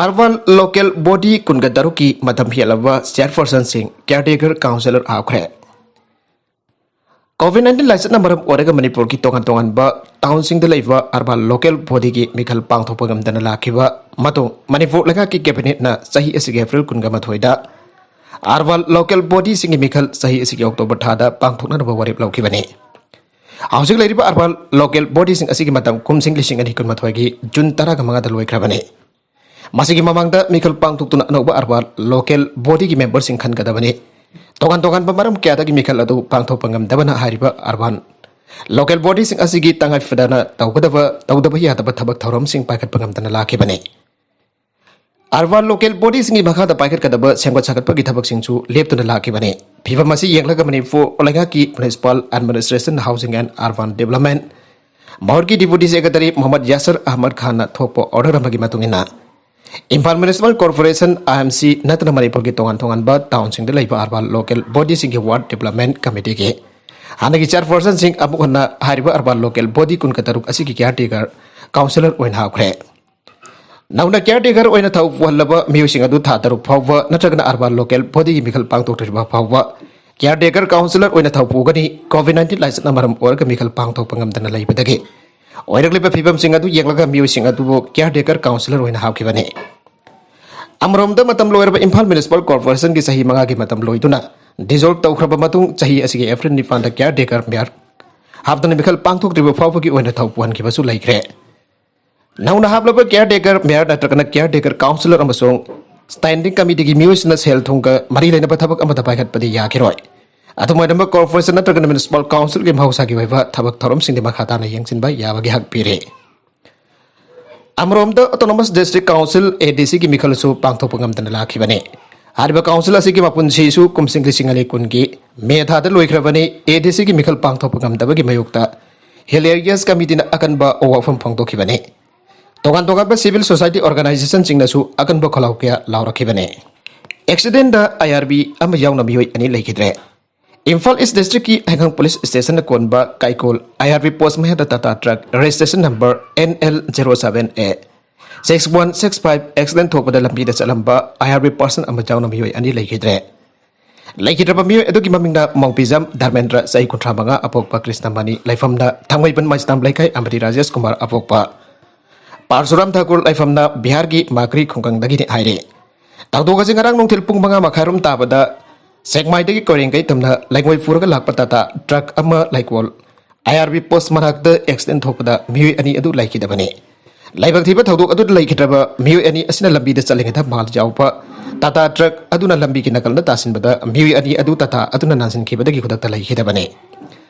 Urban local body ꯀꯨꯟꯒ ꯇꯔꯨꯛꯀꯤ ꯃꯇꯝ ꯍꯦꯜꯂꯕ chairperson ꯁꯤꯡ, caretaker councillor ꯍꯥꯞꯈ꯭ꯔꯦ꯫ COVID nineteen ꯂꯥꯏꯆꯠꯅ ꯃꯔꯝ ꯑꯣꯏꯔꯒ ꯃꯅꯤꯄꯨꯔꯒꯤ ꯇꯣꯉꯥꯟ ꯇꯣꯉꯥꯟꯕ town ꯁꯤꯡꯗ ꯂꯩꯕ urban local body ꯒꯤ ꯃꯤꯈꯜ ꯄꯥꯡꯊꯣꯛꯄ ꯉꯝꯗꯅ ꯂꯥꯛꯈꯤꯕ ꯃꯇꯨꯡ, ꯃꯅꯤꯄꯨꯔ ꯂꯩꯉꯥꯛꯀꯤ cabinet ꯅ ꯆꯍꯤ ꯑꯁꯤꯒꯤ April ꯀꯨꯟꯒ ꯃꯥꯊꯣꯏꯗ urban local body ꯁꯤꯡꯒꯤ ꯃꯤꯈꯜ ꯆꯍꯤ ꯑꯁꯤꯒꯤ October ꯊꯥꯗ ꯄꯥꯡꯊꯣꯛꯅꯅꯕ ꯋꯥꯔꯦꯞ ꯂꯧꯈꯤꯕꯅꯤ꯫ ꯍꯧꯖꯤꯛ ꯂꯩꯔꯤꯕ urban local body ꯁꯤꯡ ꯑꯁꯤꯒꯤ ꯃꯇꯝ ꯀꯨꯝꯁꯤꯡ ꯂꯤꯁꯤꯡ ꯑꯅꯤ ꯀꯨꯟꯃꯥꯊꯣꯏꯒꯤ June ꯇꯔꯥꯒ ꯃꯉꯥꯗ ꯂꯣꯏꯈ꯭ꯔꯕꯅꯤ꯫ ꯃꯁꯤꯒꯤ ꯃꯃꯥꯡꯗ ꯃꯤꯈꯜ ꯄꯥꯡꯊꯣꯛꯇꯨꯅ ꯑꯅꯧꯕ urban local body ꯒꯤ member ꯁꯤꯡ ꯈꯟꯒꯗꯕꯅꯤ꯫ ꯇꯣꯉꯥꯟ ꯇꯣꯉꯥꯟꯕ ꯃꯔꯝ ꯀꯌꯥꯗꯒꯤ ꯃꯤꯈꯜ ꯑꯗꯨ ꯄꯥꯡꯊꯣꯛꯄ ꯉꯝꯗꯕꯅ ꯍꯥꯏꯔꯤꯕ urban local body ꯁꯤꯡ ꯑꯁꯤꯒꯤ ꯇꯉꯥꯏ ꯐꯗꯅ ꯇꯧꯒꯗꯕ, ꯇꯧꯗꯕ ꯌꯥꯗꯕ ꯊꯕꯛ ꯊꯧꯔꯝꯁꯤꯡ ꯄꯥꯏꯈꯠꯄ ꯉꯝꯗꯅ ꯂꯥꯛꯈꯤꯕꯅꯤ꯫ Urban local body ꯁꯤꯡꯒꯤ ꯃꯈꯥꯗ ꯄꯥꯏꯈꯠꯀꯗꯕ ꯁꯦꯝꯒꯠ ꯁꯥꯒꯠꯄꯒꯤ ꯊꯕꯛꯁꯤꯡꯁꯨ ꯂꯦꯞꯇꯨꯅ ꯂꯥꯛꯈꯤꯕꯅꯤ꯫ ꯐꯤꯕꯝ ꯑꯁꯤ ꯌꯦꯡꯂꯒ ꯃꯅꯤꯄꯨꯔ ꯂꯩꯉꯥꯛꯀꯤ Municipal Administration, Housing and Urban Development ꯃꯍꯨꯠꯀꯤ Deputy Secretary Mohammad ꯌꯥꯁꯔ Ahmad ꯈꯥꯟꯅ ꯊꯣꯛꯄ order ꯑꯃꯒꯤ ꯃꯇꯨꯡ ꯏꯟꯅ, Imphal Municipal Corporation, I M C ꯅꯠꯇꯅ ꯃꯅꯤꯄꯨꯔꯒꯤ ꯇꯣꯉꯥꯟ ꯇꯣꯉꯥꯟꯕ townꯁꯤꯡꯗ ꯂꯩꯕ urban local bodyꯁꯤꯡꯒꯤ ward development committeeꯒꯤ ꯍꯥꯟꯅꯒꯤ chairpersonꯁꯤꯡ ꯑꯃꯨꯛ ꯍꯟꯅ ꯍꯥꯏꯔꯤꯕ urban local body ꯀꯨꯟꯒ ꯇꯔꯨꯛ ꯑꯁꯤꯒꯤ caretaker councillor ꯑꯣꯏꯅ ꯍꯥꯞꯈ꯭ꯔꯦ꯫ ꯅꯧꯅ caretaker ꯑꯣꯏꯅ ꯊꯧ ꯄꯨꯍꯜꯂꯕ ꯃꯤꯑꯣꯏꯁꯤꯡ ꯑꯗꯨ ꯊꯥ ꯇꯔꯨꯛ ꯐꯥꯎꯕ ꯅꯠꯇ꯭ꯔꯒꯅ urban local bodyꯒꯤ ꯃꯤꯈꯜ ꯄꯥꯡꯊꯣꯛꯇ꯭ꯔꯤꯕ ꯐꯥꯎꯕ caretaker councillor ꯑꯣꯏꯅ ꯊꯧ ꯄꯨꯒꯅꯤ꯫ COVID nineteen ꯂꯥꯏꯆꯠꯅ ꯃꯔꯝ ꯑꯣꯏꯔꯒ ꯃꯤꯈꯜ ꯄꯥꯡꯊꯣꯛꯄ ꯉꯝꯗꯅ ꯂꯩꯕꯗꯒꯤ ꯑꯣꯏꯔꯛꯂꯤꯕ ꯐꯤꯕꯝꯁꯤꯡ ꯑꯗꯨ ꯌꯦꯡꯂꯒ ꯃꯤꯑꯣꯏꯁꯤꯡ ꯑꯗꯨꯕꯨ caretaker councillor ꯑꯣꯏꯅ ꯍꯥꯞꯈꯤꯕꯅꯤ꯫ ꯑꯃꯔꯣꯝꯗ, ꯃꯇꯝ ꯂꯣꯏꯔꯕ ꯏꯝꯐꯥꯜ Municipal Corporationꯒꯤ ꯆꯍꯤ ꯃꯉꯥꯒꯤ ꯃꯇꯝ ꯂꯣꯏꯗꯨꯅ dissolve ꯇꯧꯈ꯭ꯔꯕ ꯃꯇꯨꯡ, ꯆꯍꯤ ꯑꯁꯤꯒꯤ April ꯅꯤꯄꯥꯟꯗ caretaker mayor ꯍꯥꯞꯇꯅ ꯃꯤꯈꯜ ꯄꯥꯡꯊꯣꯛꯇ꯭ꯔꯤꯕ ꯐꯥꯎꯕꯒꯤ ꯑꯣꯏꯅ ꯊꯧ ꯄꯨꯍꯟꯈꯤꯕꯁꯨ ꯂꯩꯈ꯭ꯔꯦ꯫ ꯅꯧꯅ ꯍꯥꯞꯂꯕ caretaker mayor ꯅꯠꯇ꯭ꯔꯒꯅ caretaker councillor ꯑꯃꯁꯨꯡ standing committeeꯒꯤ ꯃꯤꯑꯣꯏꯁꯤꯡꯅ ꯁꯦꯜ ꯊꯨꯝꯒ ꯃꯔꯤ ꯂꯩꯅꯕ ꯊꯕꯛ ꯑꯃꯗ ꯄꯥꯏꯈꯠꯄꯗꯤ ꯌꯥꯈꯤꯔꯣꯏ꯫ ꯑꯗꯨꯝ ꯑꯣꯏꯅꯃꯛ, corporation ꯅꯠꯇ꯭ꯔꯒꯅ municipal councilꯒꯤ ꯃꯍꯧꯁꯥꯒꯤ ꯑꯣꯏꯕ ꯊꯕꯛ ꯊꯧꯔꯝꯁꯤꯡꯗꯤ ꯃꯈꯥ ꯇꯥꯅ ꯌꯦꯡꯁꯤꯟꯕ ꯌꯥꯕꯒꯤ ꯍꯛ ꯄꯤꯔꯤ꯫ ꯑꯃꯔꯣꯝꯗ, Autonomous District Council, ADCꯒꯤ ꯃꯤꯈꯜꯁꯨ ꯄꯥꯡꯊꯣꯛꯄ ꯉꯝꯗꯅ ꯂꯥꯛꯈꯤꯕꯅꯤ꯫ ꯍꯥꯏꯔꯤꯕ council ꯑꯁꯤꯒꯤ ꯃꯄꯨꯟꯁꯤꯁꯨ ꯀꯨꯝꯁꯤꯡ ꯂꯤꯁꯤꯡ ꯑꯅꯤ ꯀꯨꯟꯒꯤ ꯃꯦ ꯊꯥꯗ ꯂꯣꯏꯈ꯭ꯔꯕꯅꯤ꯫ ADCꯒꯤ ꯃꯤꯈꯜ ꯄꯥꯡꯊꯣꯛꯄ ꯉꯝꯗꯕꯒꯤ ꯃꯥꯌꯣꯛꯇ Hill Areas Committeeꯅ ꯑꯀꯟꯕ ꯑꯋꯥꯐꯝ ꯐꯣꯡꯗꯣꯛꯈꯤꯕꯅꯤ꯫ ꯇꯣꯉꯥꯟ ꯇꯣꯉꯥꯟꯕ civil society organizationꯁꯤꯡꯅꯁꯨ ꯑꯀꯟꯕ ꯈꯣꯜꯂꯥꯎ ꯀꯌꯥ ꯂꯥꯎꯔꯛꯈꯤꯕꯅꯤ꯫ Accidentꯗ IRB ꯑꯃ ꯌꯥꯎꯅ ꯃꯤꯑꯣꯏ ꯑꯅꯤ ꯂꯩꯈꯤꯗ꯭ꯔꯦ꯫ ꯏꯝꯐꯥꯜ East Districtꯀꯤ ꯍꯩꯉꯥꯡ police stationꯅ ꯀꯣꯟꯕ ꯀꯥꯏꯀꯣꯜ IRB post ꯃꯌꯥꯗ Tata truck registration number NL zero seven A six one six five accident ꯊꯣꯛꯄꯗ ꯂꯝꯕꯤꯗ ꯆꯠꯂꯝꯕ IRB person ꯑꯃ ꯌꯥꯎꯅ ꯃꯤꯑꯣꯏ ꯑꯅꯤ ꯂꯩꯈꯤꯗ꯭ꯔꯦ꯫ ꯂꯩꯈꯤꯗ꯭ꯔꯕ ꯃꯤꯑꯣꯏ ꯑꯗꯨꯒꯤ ꯃꯃꯤꯡꯅ ꯃꯥꯎꯄꯤꯖꯝ ꯙꯔꯃꯦꯟꯗ꯭ꯔ, ꯆꯍꯤ ꯀꯨꯟꯊ꯭ꯔꯥ ꯃꯉꯥ, ꯑꯄꯣꯛꯄ ꯀ꯭ꯔꯤꯁꯅꯃꯅꯤ, ꯂꯩꯐꯝꯅ ꯊꯥꯡꯃꯩꯕꯟ ꯃꯩꯁꯅꯥꯝ ꯂꯩꯀꯥꯏ, ꯑꯃꯗꯤ ꯔꯥꯖꯦꯁ ꯀꯨꯃꯥꯔ, ꯑꯄꯣꯛꯄ ꯄꯥꯔꯁꯨꯔꯥꯝ ꯊꯥꯀꯨꯔ, ꯂꯩꯐꯝꯅ ꯕꯤꯍꯥꯔꯒꯤ ꯃꯥꯀ꯭ꯔꯤ ꯈꯨꯡꯒꯪꯗꯒꯤꯅꯤ ꯍꯥꯏꯔꯤ꯫ ꯊꯧꯗꯣꯛ ꯑꯁꯤ ꯉꯔꯥꯡ ꯅꯨꯡꯊꯤꯜ ꯄꯨꯡ ꯃꯉꯥ ꯃꯈꯥꯏꯔꯣꯝ ꯇꯥꯕꯗ ꯁꯦꯛꯃꯥꯏꯗꯒꯤ ꯀꯣꯏꯔꯦꯡꯒꯩ ꯇꯝꯅ ꯂꯩꯉꯣꯏ ꯄꯨꯔꯒ ꯂꯥꯛꯄ Tata truck ꯑꯃ ꯂꯩꯀꯣꯜ IRB post ꯃꯅꯥꯛꯇ accident ꯊꯣꯛꯄꯗ ꯃꯤꯑꯣꯏ ꯑꯅꯤ ꯑꯗꯨ ꯂꯩꯈꯤꯗꯕꯅꯤ꯫ ꯂꯥꯏꯕꯛ ꯊꯤꯕ ꯊꯧꯗꯣꯛ ꯑꯗꯨꯗ ꯂꯩꯈꯤꯗ꯭ꯔꯕ ꯃꯤꯑꯣꯏ ꯑꯅꯤ ꯑꯁꯤꯅ ꯂꯝꯕꯤꯗ ꯆꯠꯂꯤꯉꯩꯗ ꯃꯥꯜ ꯌꯥꯎꯕ Tata truck ꯑꯗꯨꯅ ꯂꯝꯕꯤꯒꯤ ꯅꯥꯀꯜꯗ ꯇꯥꯁꯤꯟꯕꯗ ꯃꯤꯑꯣꯏ ꯑꯅꯤ ꯑꯗꯨ Tata ꯑꯗꯨꯅ ꯅꯥꯟꯁꯤꯟꯈꯤꯕꯗꯒꯤ ꯈꯨꯗꯛꯇ ꯂꯩꯈꯤꯗꯕꯅꯤ꯫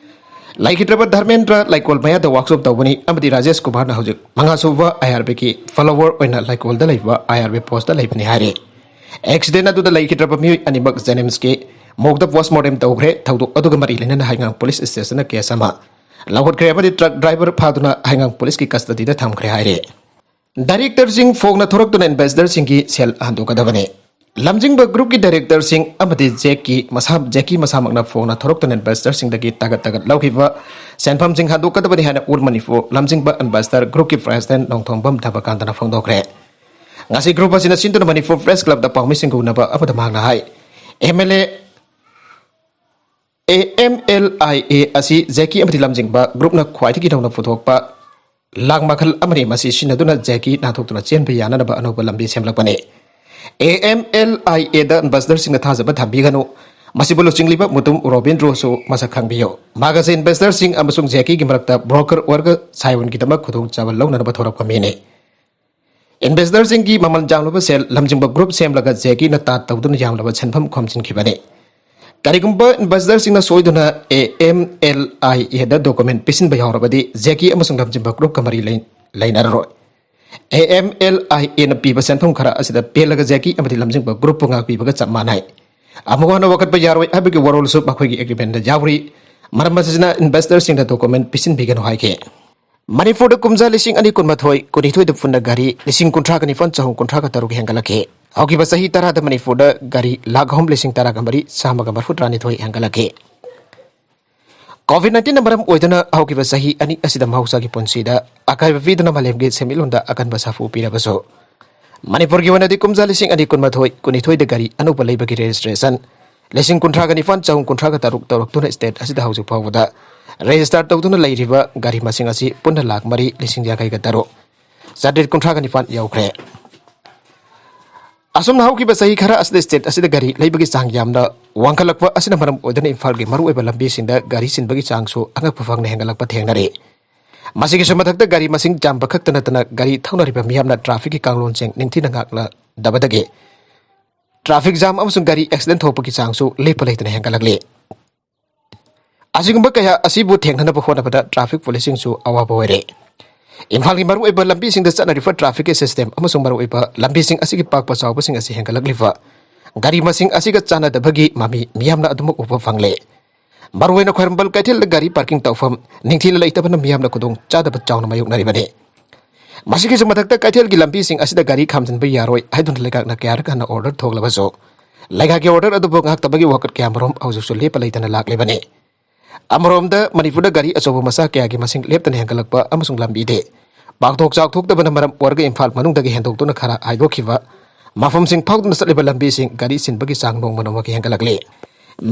ꯂꯩꯈꯤꯗ꯭ꯔꯕ ꯙꯔꯃꯦꯟꯗ꯭ꯔ ꯂꯩꯀꯣꯜ ꯃꯌꯥꯗ workshop ꯇꯧꯕꯅꯤ ꯑꯃꯗꯤ ꯔꯥꯖꯦꯁ ꯀꯨꯃꯥꯔꯅ ꯍꯧꯖꯤꯛ ꯃꯉꯥꯁꯨꯕ IRBꯒꯤ follower ꯑꯣꯏꯅ ꯂꯩꯀꯣꯜꯗ ꯂꯩꯕ IRB postꯇ ꯂꯩꯕꯅꯤ ꯍꯥꯏꯔꯤ꯫ Accident ꯑꯗꯨꯗ ꯂꯩꯈꯤꯗ꯭ꯔꯕ ꯃꯤꯑꯣꯏ ꯑꯅꯤꯃꯛ JNIMSꯀꯤ morgueꯗ postmortem ꯇꯧꯈ꯭ꯔꯦ꯫ ꯊꯧꯗꯣꯛ ꯑꯗꯨꯒ ꯃꯔꯤ ꯂꯩꯅꯅ ꯍꯩꯉꯥꯡ police stationꯗ case ꯑꯃ ꯂꯧꯈꯠꯈ꯭ꯔꯦ ꯑꯃꯗꯤ ꯇ꯭ꯔꯛ ꯗ꯭ꯔꯥꯏꯚꯔ ꯐꯥꯗꯨꯅ ꯍꯩꯉꯥꯡ ꯄꯨꯂꯤꯁꯀꯤ ꯀꯁꯇꯗꯤꯗ ꯊꯝꯈ꯭ꯔꯦ ꯍꯥꯏꯔꯦ꯫ ꯗꯥꯏꯔꯦꯛꯇꯔꯁꯤꯡ ꯐꯣꯡꯅ ꯊꯣꯔꯛꯇꯨꯅ ꯏꯟꯚꯦꯁꯇꯔꯁꯤꯡꯒꯤ ꯁꯦꯜ ꯍꯟꯗꯣꯛꯀꯗꯕꯅꯤ꯫ ꯂꯝꯖꯤꯡꯕ ꯒ꯭ꯔꯨꯞꯀꯤ ꯗꯥꯏꯔꯦꯛꯇꯔꯁꯤꯡ ꯑꯃꯗꯤ ꯖꯦꯛꯀꯤ ꯃꯁꯥ, ꯖꯦꯛꯀꯤ ꯃꯁꯥꯃꯛꯅ ꯐꯣꯟꯅ ꯊꯣꯔꯛꯇꯨꯅ ꯏꯟꯚꯦꯁꯇꯔꯁꯤꯡꯗꯒꯤ ꯇꯥꯒꯠ ꯇꯥꯒꯠ ꯂꯧꯈꯤꯕ ꯁꯦꯟꯐꯝꯁꯤꯡ ꯍꯟꯗꯣꯛꯀꯗꯕꯅꯤ ꯍꯥꯏꯅ ꯑꯣꯜ ꯃꯅꯤꯄꯨꯔ ꯂꯝꯖꯤꯡꯕ ꯏꯟꯚꯦꯁꯇꯔ ꯒ꯭ꯔꯨꯞꯀꯤ ꯄ꯭ꯔꯦꯁꯤꯗꯦꯟꯠ ꯅꯣꯡꯊꯣꯝꯕꯝ ꯙꯕꯀꯥꯟꯇꯅ ꯐꯣꯡꯗꯣꯛꯈ꯭ꯔꯦ꯫ ꯉꯁꯤ ꯒ꯭ꯔꯨꯞ ꯑꯁꯤꯅ ꯁꯤꯟꯗꯨꯅ ꯃꯅꯤꯄꯨꯔ ꯄ꯭ꯔꯦꯁ ꯀ꯭ꯂꯕꯇ ꯄꯥꯎꯃꯤꯁꯤꯡꯒ ꯎꯅꯕ ꯑꯃꯗ ꯃꯍꯥꯛꯅ ꯍꯥꯏ, M L A, A M L I A ꯑꯁꯤ ꯖꯦꯛꯀꯤ ꯑꯃꯗꯤ ꯂꯝꯖꯤꯡꯕ ꯒ꯭ꯔꯨꯞꯅ ꯈ꯭ꯋꯥꯏꯗꯒꯤ ꯅꯧꯅ ꯄꯨꯊꯣꯛꯄ ꯂꯥꯡ ꯃꯈꯜ ꯑꯃꯅꯤ꯫ ꯃꯁꯤ ꯁꯤꯖꯤꯟꯅꯗꯨꯅ ꯖꯦꯛꯀꯤ ꯅꯥꯟꯊꯣꯛꯇꯨꯅ ꯆꯦꯟꯕ ꯌꯥꯅꯅꯕ ꯑꯅꯧꯕ ꯂꯝꯕꯤ ꯁꯦꯝꯂꯛꯄꯅꯤ꯫ ꯑꯦ ꯑꯦꯝ ꯑꯦꯜ ꯑꯥꯏ ꯑꯦꯗ ꯏꯟꯚꯦꯁꯇꯔꯁꯤꯡꯅ ꯊꯥꯖꯕ ꯊꯝꯕꯤꯒꯅꯨ꯫ ꯃꯁꯤꯕꯨ ꯂꯨꯆꯤꯡꯂꯤꯕ ꯃꯨꯇꯨꯝ ꯔꯣꯕꯤꯟꯗ꯭ꯔꯣꯁꯨ ꯃꯁꯛ ꯈꯪꯕꯤꯌꯨ꯫ ꯃꯍꯥꯛ ꯑꯁꯤ ꯏꯟꯚꯦꯁꯇꯔꯁꯤꯡ ꯑꯃꯁꯨꯡ ꯖꯦꯛꯀꯤꯒꯤ ꯃꯔꯛꯇ ꯕ꯭ꯔꯣꯀꯔ ꯑꯣꯏꯔꯒ ꯁꯥꯏꯑꯣꯟꯒꯤꯗꯃꯛ ꯈꯨꯗꯣꯡꯆꯥꯕ ꯂꯧꯅꯅꯕ ꯊꯣꯔꯛꯄ ꯃꯤꯅꯤ꯫ ꯏꯟꯚꯦꯁꯇꯔꯁꯤꯡꯒꯤ ꯃꯃꯜ ꯌꯥꯝꯂꯕ ꯁꯦꯜ ꯂꯝꯖꯤꯡꯕ ꯒ꯭ꯔꯨꯞ ꯁꯦꯝꯂꯒ ꯖꯦꯛꯀꯤꯅ ꯇꯥꯠ ꯇꯧꯗꯨꯅ ꯌꯥꯝꯂꯕ ꯁꯦꯟꯐꯝ ꯈꯣꯝꯖꯤꯟꯈꯤꯕꯅꯤ꯫ ꯀꯔꯤꯒꯨꯝꯕ ꯏꯟꯚꯦꯁꯇꯔꯁꯤꯡꯅ ꯁꯣꯏꯗꯨꯅ ꯑꯦ ꯑꯦꯝ ꯑꯦꯜ ꯑꯥꯏ ꯑꯦꯗ ꯗꯣꯀꯨꯃꯦꯟ ꯄꯤꯁꯤꯟꯕ ꯌꯥꯎꯔꯕꯗꯤ ꯖꯦꯛꯀꯤ ꯑꯃꯁꯨꯡ ꯂꯝꯖꯤꯡꯕ ꯒ꯭ꯔꯨꯞꯀ ꯃꯔꯤ ꯂꯩ-, ꯂꯩꯅꯔꯔꯣꯏ꯫ ꯑꯦ ꯑꯦꯝ ꯑꯦꯜ ꯑꯥꯏ ꯑꯦꯅ ꯄꯤꯕ ꯁꯦꯟꯐꯝ ꯈꯔ ꯑꯁꯤꯗ ꯄꯦꯜꯂꯒ ꯖꯦꯛꯀꯤ ꯑꯃꯗꯤ ꯂꯝꯖꯤꯡꯕ ꯒ꯭ꯔꯨꯞꯄꯨ ꯉꯥꯛꯄꯤꯕꯒ ꯆꯞ ꯃꯥꯟꯅꯩ꯫ ꯑꯃꯨꯛ ꯍꯟꯅ ꯋꯥꯀꯠꯄ ꯌꯥꯔꯣꯏ ꯍꯥꯏꯕꯒꯤ ꯋꯥꯔꯣꯜꯁꯨ ꯃꯈꯣꯏꯒꯤ ꯑꯦꯒ꯭ꯔꯤꯃꯦꯟꯗ ꯌꯥꯎꯔꯤ꯫ ꯃꯔꯝ ꯑꯁꯤꯅ ꯏꯟꯚꯦꯁꯇꯔꯁꯤꯡꯗ ꯗꯣꯀꯨꯃꯦꯟ ꯄꯤꯁꯤꯟꯕꯤꯒꯅꯨ ꯍꯥꯏꯈꯤ꯫ ꯃꯅꯤꯄꯨꯔꯗ ꯀꯨꯝꯖꯥ ꯂꯤꯁꯤꯡ ꯑꯅꯤ ꯀꯨꯟꯃꯥꯊꯣꯏ ꯀꯨꯟꯅꯤꯊꯣꯏꯗ ꯄꯨꯟꯅ ꯒꯥꯔꯤ ꯂꯤꯁꯤꯡ ꯀꯨꯟꯊ꯭ꯔꯥꯒ ꯅꯤꯄꯥꯟ ꯆꯍꯨꯝ ꯀꯨꯟꯊ꯭ꯔꯥꯒ ꯇꯔꯨꯛ ꯍꯦꯟꯒꯠꯂꯛꯈꯤ꯫ ꯍꯧꯈꯤꯕ ꯆꯍꯤ ꯇꯔꯥꯗ ꯃꯅꯤꯄꯨꯔꯗ ꯒꯥꯔꯤ ꯂꯥꯈ ꯑꯍꯨꯝ ꯂꯤꯁꯤꯡ ꯇꯔꯥꯒ ꯃꯔꯤ ꯆꯥꯝꯃꯒ ꯃꯔꯤꯐꯨ ꯇꯔꯥꯅꯤꯊꯣꯏ ꯍꯦꯟꯒꯠꯂꯛꯈꯤ꯫ ꯀꯣꯚꯤꯗ ꯅꯥꯏꯟꯇꯤꯟꯅ ꯃꯔꯝ ꯑꯣꯏꯗꯨꯅ ꯍꯧꯈꯤꯕ ꯆꯍꯤ ꯑꯅꯤ ꯑꯁꯤꯗ ꯃꯍꯧꯁꯥꯒꯤ ꯄꯨꯟꯁꯤꯗ ꯑꯀꯥꯏꯕ ꯄꯤꯗꯨꯅ ꯃꯥꯂꯦꯝꯒꯤ ꯁꯦꯟꯃꯤꯠꯂꯣꯟꯗ ꯑꯀꯟꯕ ꯁꯥꯐꯨ ꯄꯤꯔꯕꯁꯨ, ꯃꯅꯤꯄꯨꯔꯒꯤ ꯑꯣꯏꯅꯗꯤ ꯀꯨꯝꯖꯥ ꯂꯤꯁꯤꯡ ꯑꯅꯤ ꯀꯨꯟꯃꯥꯊꯣꯏ ꯀꯨꯟꯅꯤꯊꯣꯏꯗ ꯒꯥꯔꯤ ꯑꯅꯧꯕ ꯂꯩꯕꯒꯤ ꯔꯦꯖꯤꯁꯇ꯭ꯔꯦꯁꯟ ꯂꯤꯁꯤꯡ ꯀꯨꯟꯊ꯭ꯔꯥꯒ ꯅꯤꯄꯥꯟ ꯆꯍꯨꯝ ꯀꯨꯟꯊ꯭ꯔꯥꯒ ꯇꯔꯨꯛ ꯇꯧꯔꯛꯇꯨꯅ ꯁ꯭ꯇꯦꯠ ꯑꯁꯤꯗ ꯍꯧꯖꯤꯛ ꯐꯥꯎꯕꯗ ꯔꯦꯖꯤꯁꯇꯥꯔ ꯇꯧꯗꯨꯅ ꯂꯩꯔꯤꯕ ꯒꯥꯔꯤ ꯃꯁꯤꯡ ꯑꯁꯤ ꯄꯨꯟꯅ ꯂꯥꯈ ꯃꯔꯤ ꯂꯤꯁꯤꯡ ꯌꯥꯡꯈꯩꯒ ꯇꯔꯨꯛ ꯆꯥꯇ꯭ꯔꯦꯠ ꯀꯨꯟꯊ꯭ꯔꯥꯒ ꯅꯤꯄꯥꯟ ꯌꯧꯈ꯭ꯔꯦ꯫ ꯑꯁꯨꯝꯅ ꯍꯧꯈꯤꯕ ꯆꯍꯤ ꯈꯔ ꯑꯁꯤꯗ ꯁ꯭ꯇꯦꯠ ꯑꯁꯤꯗ ꯒꯥꯔꯤ ꯂꯩꯕꯒꯤ ꯆꯥꯡ ꯌꯥꯝꯅ ꯋꯥꯡꯈꯠꯂꯛꯄ ꯑꯁꯤꯅ ꯃꯔꯝ ꯑꯣꯏꯗꯨꯅ ꯏꯝꯐꯥꯜꯒꯤ ꯃꯔꯨꯑꯣꯏꯕ ꯂꯝꯕꯤꯁꯤꯡꯗ ꯒꯥꯔꯤ ꯆꯤꯟꯕꯒꯤ ꯆꯥꯡꯁꯨ ꯑꯉꯛꯄ ꯐꯪꯅ ꯍꯦꯟꯒꯠꯂꯛꯄ ꯊꯦꯡꯅꯔꯤ꯫ ꯃꯁꯤꯒꯤꯁꯨ ꯃꯊꯛꯇ ꯒꯥꯔꯤ ꯃꯁꯤꯡ ꯌꯥꯝꯕ ꯈꯛꯇ ꯅꯠꯇꯅ ꯒꯥꯔꯤ ꯊꯧꯅꯔꯤꯕ ꯃꯤꯌꯥꯝꯅ ꯇ꯭ꯔꯥꯐꯤꯛꯀꯤ ꯀꯥꯡꯂꯣꯟꯁꯤꯡ ꯅꯤꯡꯊꯤꯅ ꯉꯥꯛꯅꯗꯕꯗꯒꯤ ꯇ꯭ꯔꯥꯐꯤꯛ ꯖꯥꯝ ꯑꯃꯁꯨꯡ ꯒꯥꯔꯤ ꯑꯦꯛꯁꯤꯗꯦꯟ ꯊꯣꯛꯄꯒꯤ ꯆꯥꯡꯁꯨ ꯂꯦꯞꯄ ꯂꯩꯇꯅ ꯍꯦꯟꯒꯠꯂꯛꯂꯤ꯫ ꯑꯁꯤꯒꯨꯝꯕ ꯀꯌꯥ ꯑꯁꯤꯕꯨ ꯊꯦꯡꯅꯅꯕ ꯍꯣꯠꯅꯕꯗ ꯇ꯭ꯔꯥꯐꯤꯛ ꯄꯨꯂꯤꯁꯁꯤꯡꯁꯨ ꯑꯋꯥꯕ ꯑꯣꯏꯔꯦ꯫ ꯏꯝꯐꯥꯜꯒꯤ ꯃꯔꯨꯑꯣꯏꯕ ꯂꯝꯕꯤꯁꯤꯡꯗ ꯆꯠꯅꯔꯤꯕ ꯇ꯭ꯔꯥꯐꯤꯛꯀꯤ ꯁꯤꯁꯇꯦꯝ ꯑꯃꯁꯨꯡ ꯃꯔꯨꯑꯣꯏꯕ ꯂꯝꯕꯤꯁꯤꯡ ꯑꯁꯤꯒꯤ ꯄꯥꯛꯄ ꯆꯥꯎꯕꯁꯤꯡ ꯑꯁꯤ ꯍꯦꯟꯒꯠꯂꯛꯂꯤꯕ ꯒꯥꯔꯤ ꯃꯁꯤꯡ ꯑꯁꯤꯒ ꯆꯥꯟꯅꯗꯕꯒꯤ ꯃꯃꯤ ꯃꯤꯌꯥꯝꯅ ꯑꯗꯨꯃꯛ ꯎꯕ ꯐꯪꯂꯦ꯫ ꯃꯔꯨꯑꯣꯏꯅ ꯈ꯭ꯋꯥꯏꯔꯝꯕꯟ ꯀꯩꯊꯦꯜꯗ ꯒꯥꯔꯤ ꯄꯥꯔꯀꯤꯡ ꯇꯧꯐꯝ ꯅꯤꯡꯊꯤꯅ ꯂꯩꯇꯕꯅ ꯃꯤꯌꯥꯝꯅ ꯈꯨꯗꯣꯡ ꯆꯥꯗꯕ ꯆꯥꯎꯅ ꯃꯥꯌꯣꯛꯅꯔꯤꯕꯅꯤ꯫ ꯃꯁꯤꯒꯤꯁꯨ ꯃꯊꯛꯇ ꯀꯩꯊꯦꯜꯒꯤ ꯂꯝꯕꯤꯁꯤꯡ ꯑꯁꯤꯗ ꯒꯥꯔꯤ ꯈꯥꯝꯖꯤꯟꯕ ꯌꯥꯔꯣꯏ ꯍꯥꯏꯗꯨꯅ ꯂꯩꯉꯥꯛꯅ ꯀꯌꯥꯔꯛ ꯍꯟꯅ ꯑꯣꯔꯗꯔ ꯊꯣꯛꯂꯕꯁꯨ ꯂꯩꯉꯥꯛꯀꯤ ꯑꯣꯔꯗꯔ ꯑꯗꯨꯕꯨ ꯉꯥꯛꯇꯕꯒꯤ ꯋꯥꯀꯠ ꯀꯌꯥꯃꯔꯨꯝ ꯍꯧꯖꯤꯛꯁꯨ ꯂꯦꯞꯄ ꯂꯩꯇꯅ ꯂꯥꯛꯂꯤꯕꯅꯤ꯫ ꯑꯃꯔꯣꯝꯗ ꯃꯅꯤꯄꯨꯔꯗ ꯒꯥꯔꯤ ꯑꯆꯧꯕ ꯃꯆꯥ ꯀꯌꯥꯒꯤ ꯃꯁꯤꯡ ꯂꯦꯞꯇꯅ ꯍꯦꯟꯒꯠꯂꯛꯄ ꯑꯃꯁꯨꯡ ꯂꯝꯕꯤꯗꯤ ꯄꯥꯛꯊꯣꯛ ꯆꯥꯎꯊꯣꯛꯇꯕꯅ ꯃꯔꯝ ꯑꯣꯏꯔꯒ ꯏꯝꯐꯥꯜ ꯃꯅꯨꯡꯗꯒꯤ ꯍꯦꯟꯗꯣꯛꯇꯨꯅ ꯈꯔ ꯍꯥꯏꯗꯣꯛꯈꯤꯕ ꯃꯐꯝꯁꯤꯡ ꯐꯥꯎꯗꯨꯅ ꯆꯠꯂꯤꯕ ꯂꯝꯕꯤꯁꯤꯡ ꯒꯥꯔꯤ ꯆꯤꯟꯕꯒꯤ ꯆꯥꯡ ꯅꯣꯡꯃ ꯅꯣꯡꯃꯒꯤ ꯍꯦꯟꯒꯠꯂꯛꯂꯤ꯫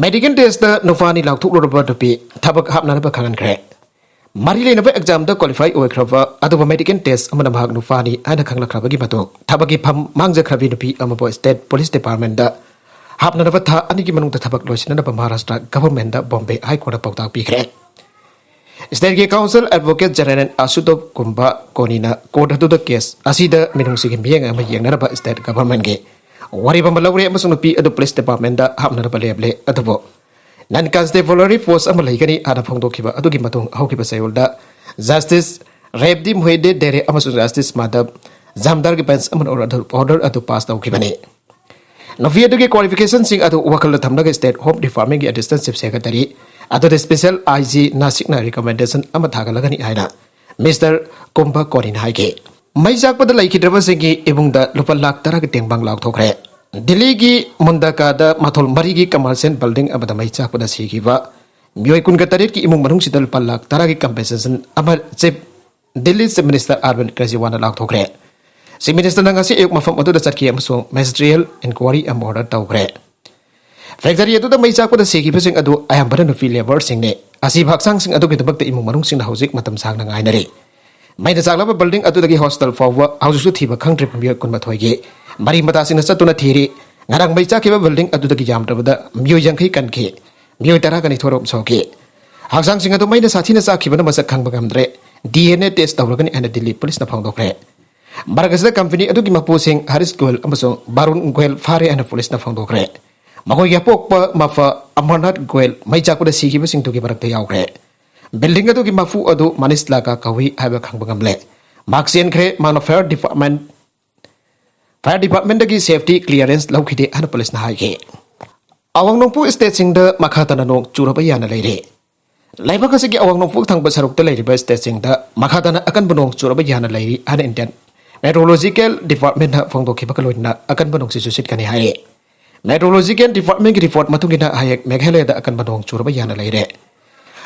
ꯃꯦꯗꯤꯀꯦꯜ ꯇꯦꯁꯇ ꯅꯨꯄꯥ ꯑꯅꯤ ꯂꯥꯎꯊꯣꯛꯂꯨꯔꯕ ꯅꯨꯄꯤ ꯊꯕꯛ ꯍꯥꯞꯅꯅꯕ ꯈꯪꯍꯟꯈ꯭ꯔꯦ꯫ ꯃꯔꯤ ꯂꯩꯅꯕ ꯑꯦꯛꯖꯥꯝꯗ ꯀ꯭ꯋꯥꯂꯤꯐꯥꯏ ꯑꯣꯏꯈ꯭ꯔꯕ ꯑꯗꯨꯕꯨ ꯃꯦꯗꯤꯀꯦꯜ ꯇꯦꯁ ꯑꯃꯅ ꯃꯍꯥꯛ ꯅꯨꯄꯥꯅꯤ ꯍꯥꯏꯅ ꯈꯪꯂꯛꯈ꯭ꯔꯕꯒꯤ ꯃꯇꯨꯡ ꯊꯕꯛꯀꯤ ꯐꯝ ꯃꯥꯡꯖꯈ꯭ꯔꯕꯤ ꯅꯨꯄꯤ ꯑꯃꯕꯨ ꯁ꯭ꯇꯦꯠ ꯄꯨꯂꯤꯁ ꯗꯤꯄꯥꯔꯠꯃꯦꯟꯗ ꯍꯥꯞꯅꯅꯕ ꯊꯥ ꯑꯅꯤꯒꯤ ꯃꯅꯨꯡꯗ ꯊꯕꯛ ꯂꯣꯏꯁꯤꯟꯅꯅꯕ ꯃꯍꯥꯔꯥꯁꯇ꯭ꯔ ꯒꯚꯔꯟꯃꯦꯟꯗ ꯕꯣꯝꯕꯦ ꯍꯥꯏ ꯀꯣꯔꯠꯇ ꯄꯥꯎꯇꯥꯛ ꯄꯤꯈ꯭ꯔꯦ꯫ ꯁ꯭ꯇꯦꯠꯀꯤ ꯀꯥꯎꯟꯁꯤꯜ ꯑꯦꯗꯚꯣꯀꯦꯠ ꯖꯦꯅꯔꯦꯜ ꯑꯁꯨꯇꯣꯞ ꯀꯨꯝꯕ ꯀꯣꯅꯤꯅ ꯀꯣꯔꯠ ꯑꯗꯨꯗ ꯀꯦꯁ ꯑꯁꯤꯗ ꯃꯤꯅꯨꯡꯁꯤꯒꯤ ꯃꯤꯠꯌꯦꯡ ꯑꯃ ꯌꯦꯡꯅꯅꯕ ꯁ꯭ꯇꯦꯠ ꯒꯚꯔꯟꯃꯦꯟꯒꯤ ꯋꯥꯔꯦꯞ ꯑꯃ ꯂꯧꯔꯦ ꯑꯃꯁꯨꯡ ꯅꯨꯄꯤ ꯑꯗꯨ ꯄꯨꯂꯤꯁ ꯗꯤꯄꯥꯔꯠꯃꯦꯟꯗ ꯍꯥꯞꯅꯅꯕ ꯂꯦꯞꯂꯦ꯫ ꯑꯗꯨꯕꯨ ꯅꯟ ꯀꯟꯁꯇꯦꯕꯨꯂꯔꯤ ꯄꯣꯁ ꯑꯃ ꯂꯩꯒꯅꯤ ꯍꯥꯏꯅ ꯐꯣꯡꯗꯣꯛꯈꯤꯕ ꯑꯗꯨꯒꯤ ꯃꯇꯨꯡ ꯍꯧꯈꯤꯕ ꯆꯌꯣꯜꯗ ꯖꯁꯇꯤꯁ ꯔꯦꯕꯗꯤ ꯃꯣꯍꯦꯗꯦ ꯗꯦꯔꯦ ꯑꯃꯁꯨꯡ ꯖꯁꯇꯤꯁ ꯃꯥꯙꯕ ꯖꯥꯝꯗꯥꯔꯒꯤ ꯕꯦꯟꯆ ꯑꯃꯅ ꯑꯣꯔꯗꯔ, ꯑꯣꯔꯗꯔ ꯑꯗꯨ ꯄꯥꯁ ꯇꯧꯈꯤꯕꯅꯤ꯫ ꯅꯨꯄꯤ ꯑꯗꯨꯒꯤ ꯀ꯭ꯋꯥꯂꯤꯐꯤꯀꯦꯁꯟꯁꯤꯡ ꯑꯗꯨ ꯋꯥꯈꯜꯗ ꯊꯝꯂꯒ ꯁ꯭ꯇꯦꯠ ꯍꯣꯝ ꯗꯤꯄꯥꯔꯠꯃꯦꯟꯒꯤ ꯑꯦꯗꯤꯁꯅꯦꯜ ꯆꯤꯐ ꯁꯦꯀ꯭ꯔꯦꯇꯔꯤ ꯑꯗꯨꯗ ꯁ꯭ꯄꯦꯁꯦꯜ ꯑꯥꯏ ꯖꯤ ꯅꯥꯁꯤꯛꯅ ꯔꯤꯀꯃꯦꯟꯗꯦꯁꯟ ꯑꯃ ꯊꯥꯒꯠꯂꯒꯅꯤ ꯍꯥꯏꯅ ꯃꯤꯁꯇꯔ ꯀꯨꯝꯚ ꯀꯣꯔꯤꯟ ꯍꯥꯏꯈꯤ꯫ ꯃꯩ ꯆꯥꯛꯄꯗ ꯂꯩꯈꯤꯗ꯭ꯔꯕꯁꯤꯡꯒꯤ ꯏꯃꯨꯡꯗ ꯂꯨꯄꯥ ꯂꯥꯈ ꯇꯔꯥꯒꯤ ꯇꯦꯡꯕꯥꯡ ꯂꯥꯎꯊꯣꯛꯈ꯭ꯔꯦ꯫ ꯗꯤꯜꯂꯤꯒꯤ ꯃꯨꯟꯗꯀꯥꯗ ꯃꯊꯣꯜ ꯃꯔꯤꯒꯤ ꯀꯃꯔꯁꯤꯌꯦꯜ ꯕꯤꯜꯗꯤꯡ ꯑꯃꯗ ꯃꯩ ꯆꯥꯛꯄꯗ ꯁꯤꯈꯤꯕ ꯃꯤꯑꯣꯏ ꯀꯨꯟꯒ ꯇꯔꯦꯠꯀꯤ ꯏꯃꯨꯡ ꯃꯅꯨꯡꯁꯤꯗ ꯂꯨꯄꯥ ꯂꯥꯈ ꯇꯔꯥꯒꯤ ꯀꯝꯄꯦꯟꯁꯦꯁꯟ ꯑꯃ ꯆꯤꯐ, ꯗꯤꯜꯂꯤ ꯆꯤꯐ ꯃꯤꯅꯤꯁꯇꯔ ꯑꯔꯕꯤꯟ ꯀꯦꯖ꯭ꯔꯤꯋꯥꯜꯅ ꯂꯥꯎꯊꯣꯛꯈ꯭ꯔꯦ꯫ ꯆꯤꯐ ꯃꯤꯅꯤꯁꯇꯔꯅ ꯉꯁꯤ ꯑꯌꯨꯛ ꯃꯐꯝ ꯑꯗꯨꯗ ꯆꯠꯈꯤ ꯑꯃꯁꯨꯡ ꯃꯦꯖꯤꯁꯇ꯭ꯔꯤꯌꯦꯜ ꯏꯟꯀ꯭ꯋꯥꯔꯤ ꯑꯃ ꯑꯣꯔꯗꯔ ꯇꯧꯈ꯭ꯔꯦ꯫ ꯐꯦꯛꯇꯔꯤ ꯑꯗꯨꯗ ꯃꯩ ꯆꯥꯛꯄꯗ ꯁꯤꯈꯤꯕꯁꯤꯡ ꯑꯗꯨ ꯑꯌꯥꯝꯕꯅ ꯅꯨꯄꯤ ꯂꯦꯕꯔꯁꯤꯡꯅꯤ꯫ ꯑꯁꯤꯕ ꯍꯛꯆꯥꯡꯁꯤꯡ ꯑꯗꯨꯒꯤꯗꯃꯛꯇ ꯏꯃꯨꯡ ꯃꯅꯨꯡꯁꯤꯡꯅ ꯍꯧꯖꯤꯛ ꯃꯇꯝ ꯁꯥꯡꯅ ꯉꯥꯏꯅꯔꯤ꯫ ꯃꯩꯅ ꯆꯥꯛꯂꯕ ꯕꯤꯜꯗꯤꯡ ꯑꯗꯨꯗꯒꯤ ꯍꯣꯁꯇꯦꯜ ꯐꯥꯎꯕ ꯍꯧꯖꯤꯛꯁꯨ ꯊꯤꯕ ꯈꯪꯗ꯭ꯔꯤꯕ ꯃꯤꯑꯣꯏ ꯀꯨꯟꯃꯥꯊꯣꯏꯒꯤ ꯃꯔꯤ ꯃꯇꯥꯁꯤꯡꯅ ꯆꯠꯇꯨꯅ ꯊꯤꯔꯤ꯫ ꯉꯔꯥꯡ ꯃꯩ ꯆꯥꯛꯈꯤꯕ ꯕꯤꯜꯗꯤꯡ ꯑꯗꯨꯗꯒꯤ ꯌꯥꯝꯗ꯭ꯔꯕꯗ ꯃꯤꯑꯣꯏ ꯌꯥꯡꯈꯩ ꯀꯟꯈꯤ, ꯃꯤꯑꯣꯏ ꯇꯔꯥꯒ ꯅꯤꯊꯣꯏ ꯔꯣꯝ ꯁꯣꯛꯈꯤ꯫ ꯍꯛꯆꯥꯡꯁꯤꯡ ꯑꯗꯨ ꯃꯩꯅ ꯁꯥꯊꯤꯅ ꯆꯥꯛꯈꯤꯕꯅ ꯃꯁꯛ ꯈꯪꯕ ꯉꯝꯗ꯭ꯔꯦ꯫ ꯗꯤ ꯑꯦꯟ ꯑꯦ ꯇꯦꯁ ꯇꯧꯔꯒꯅꯤ ꯍꯥꯏꯅ ꯗꯤꯜꯂꯤ ꯄꯨꯂꯤꯁꯅ ꯐꯣꯡꯗꯣꯛꯈ꯭ꯔꯦ꯫ ꯃꯔꯛ ꯑꯁꯤꯗ ꯀꯝꯄꯦꯅꯤ ꯑꯗꯨꯒꯤ ꯃꯄꯨꯁꯤꯡ ꯍꯔꯤꯁ ꯒꯣꯌꯦꯜ ꯑꯃꯁꯨꯡ ꯕꯥꯔꯨꯟ ꯒꯣꯌꯦꯜ ꯐꯥꯔꯦ ꯍꯥꯏꯅ ꯄꯨꯂꯤꯁꯅ ꯐꯣꯡꯗꯣꯛꯈ꯭ꯔꯦ꯫ ꯃꯈꯣꯏꯒꯤ ꯑꯄꯣꯛꯄ ꯃꯄꯥ ꯑꯃꯔꯅꯥꯊ ꯒꯣꯌꯦꯜ ꯃꯩ ꯆꯥꯛꯄꯗ ꯁꯤꯈꯤꯕꯁꯤꯡꯗꯨꯒꯤ ꯃꯔꯛꯇ ꯌꯥꯎꯈ꯭ꯔꯦ꯫ ꯕꯤꯜꯗꯤꯡ ꯑꯗꯨꯒꯤ ꯃꯄꯨ ꯑꯗꯨ ꯃꯅꯤꯁ ꯂꯥꯒꯥ ꯀꯧꯏ ꯍꯥꯏꯕ ꯈꯪꯕ ꯉꯝꯂꯦ꯫ ꯃꯍꯥꯛ ꯆꯦꯟꯈ꯭ꯔꯦ꯫ ꯃꯍꯥꯛꯅ ꯐꯥꯌꯔ ꯗꯤꯄꯥꯔꯠꯃꯦꯟ, ꯐꯥꯌꯔ ꯗꯤꯄꯥꯔꯠꯃꯦꯟꯗꯒꯤ ꯁꯦꯐꯇꯤ ꯀ꯭ꯂꯤꯌꯔꯦꯟꯁ ꯂꯧꯈꯤꯗꯦ ꯍꯥꯏꯅ ꯄꯨꯂꯤꯁꯅ ꯍꯥꯏꯈꯤ꯫ ꯑꯋꯥꯡ ꯅꯣꯡꯄꯣꯛ ꯁ꯭ꯇꯦꯠꯁꯤꯡꯗ ꯃꯈꯥ ꯇꯥꯅ ꯅꯣꯡ ꯆꯨꯔꯕ ꯌꯥꯅ ꯂꯩꯔꯦ꯫ ꯂꯩꯕꯥꯛ ꯑꯁꯤꯒꯤ ꯑꯋꯥꯡ ꯅꯣꯡꯄꯣꯛ ꯊꯪꯕ ꯁꯔꯨꯛꯇ ꯂꯩꯔꯤꯕ ꯁ꯭ꯇꯦꯠꯁꯤꯡꯗ ꯃꯈꯥ ꯇꯥꯅ ꯑꯀꯟꯕ ꯅꯣꯡ ꯆꯨꯔꯕ ꯌꯥꯅ ꯂꯩꯔꯤ ꯍꯥꯏꯅ ꯏꯟꯗꯤꯌꯟ ꯃꯦꯇ꯭ꯔꯣꯂꯣꯖꯤꯀꯦꯜ ꯗꯤꯄꯥꯔꯠꯃꯦꯟꯅ ꯐꯣꯡꯗꯣꯛꯈꯤꯕꯒ ꯂꯣꯏꯅꯅ ꯑꯀꯟꯕ ꯅꯣꯡꯁꯤꯁꯨ ꯁꯤꯠꯀꯅꯤ ꯍꯥꯏꯔꯤ꯫ ꯃꯦꯇ꯭ꯔꯣꯂꯣꯖꯤꯀꯦꯜ ꯗꯤꯄꯥꯔꯠꯃꯦꯟꯒꯤ ꯔꯤꯄꯣꯔꯠ ꯃꯇꯨꯡ ꯏꯟꯅ ꯍꯌꯦꯡ ꯃꯦꯘꯥꯂꯌꯗ ꯑꯀꯟꯕ ꯅꯣꯡ ꯆꯨꯔꯕ ꯌꯥꯅ ꯂꯩꯔꯦ꯫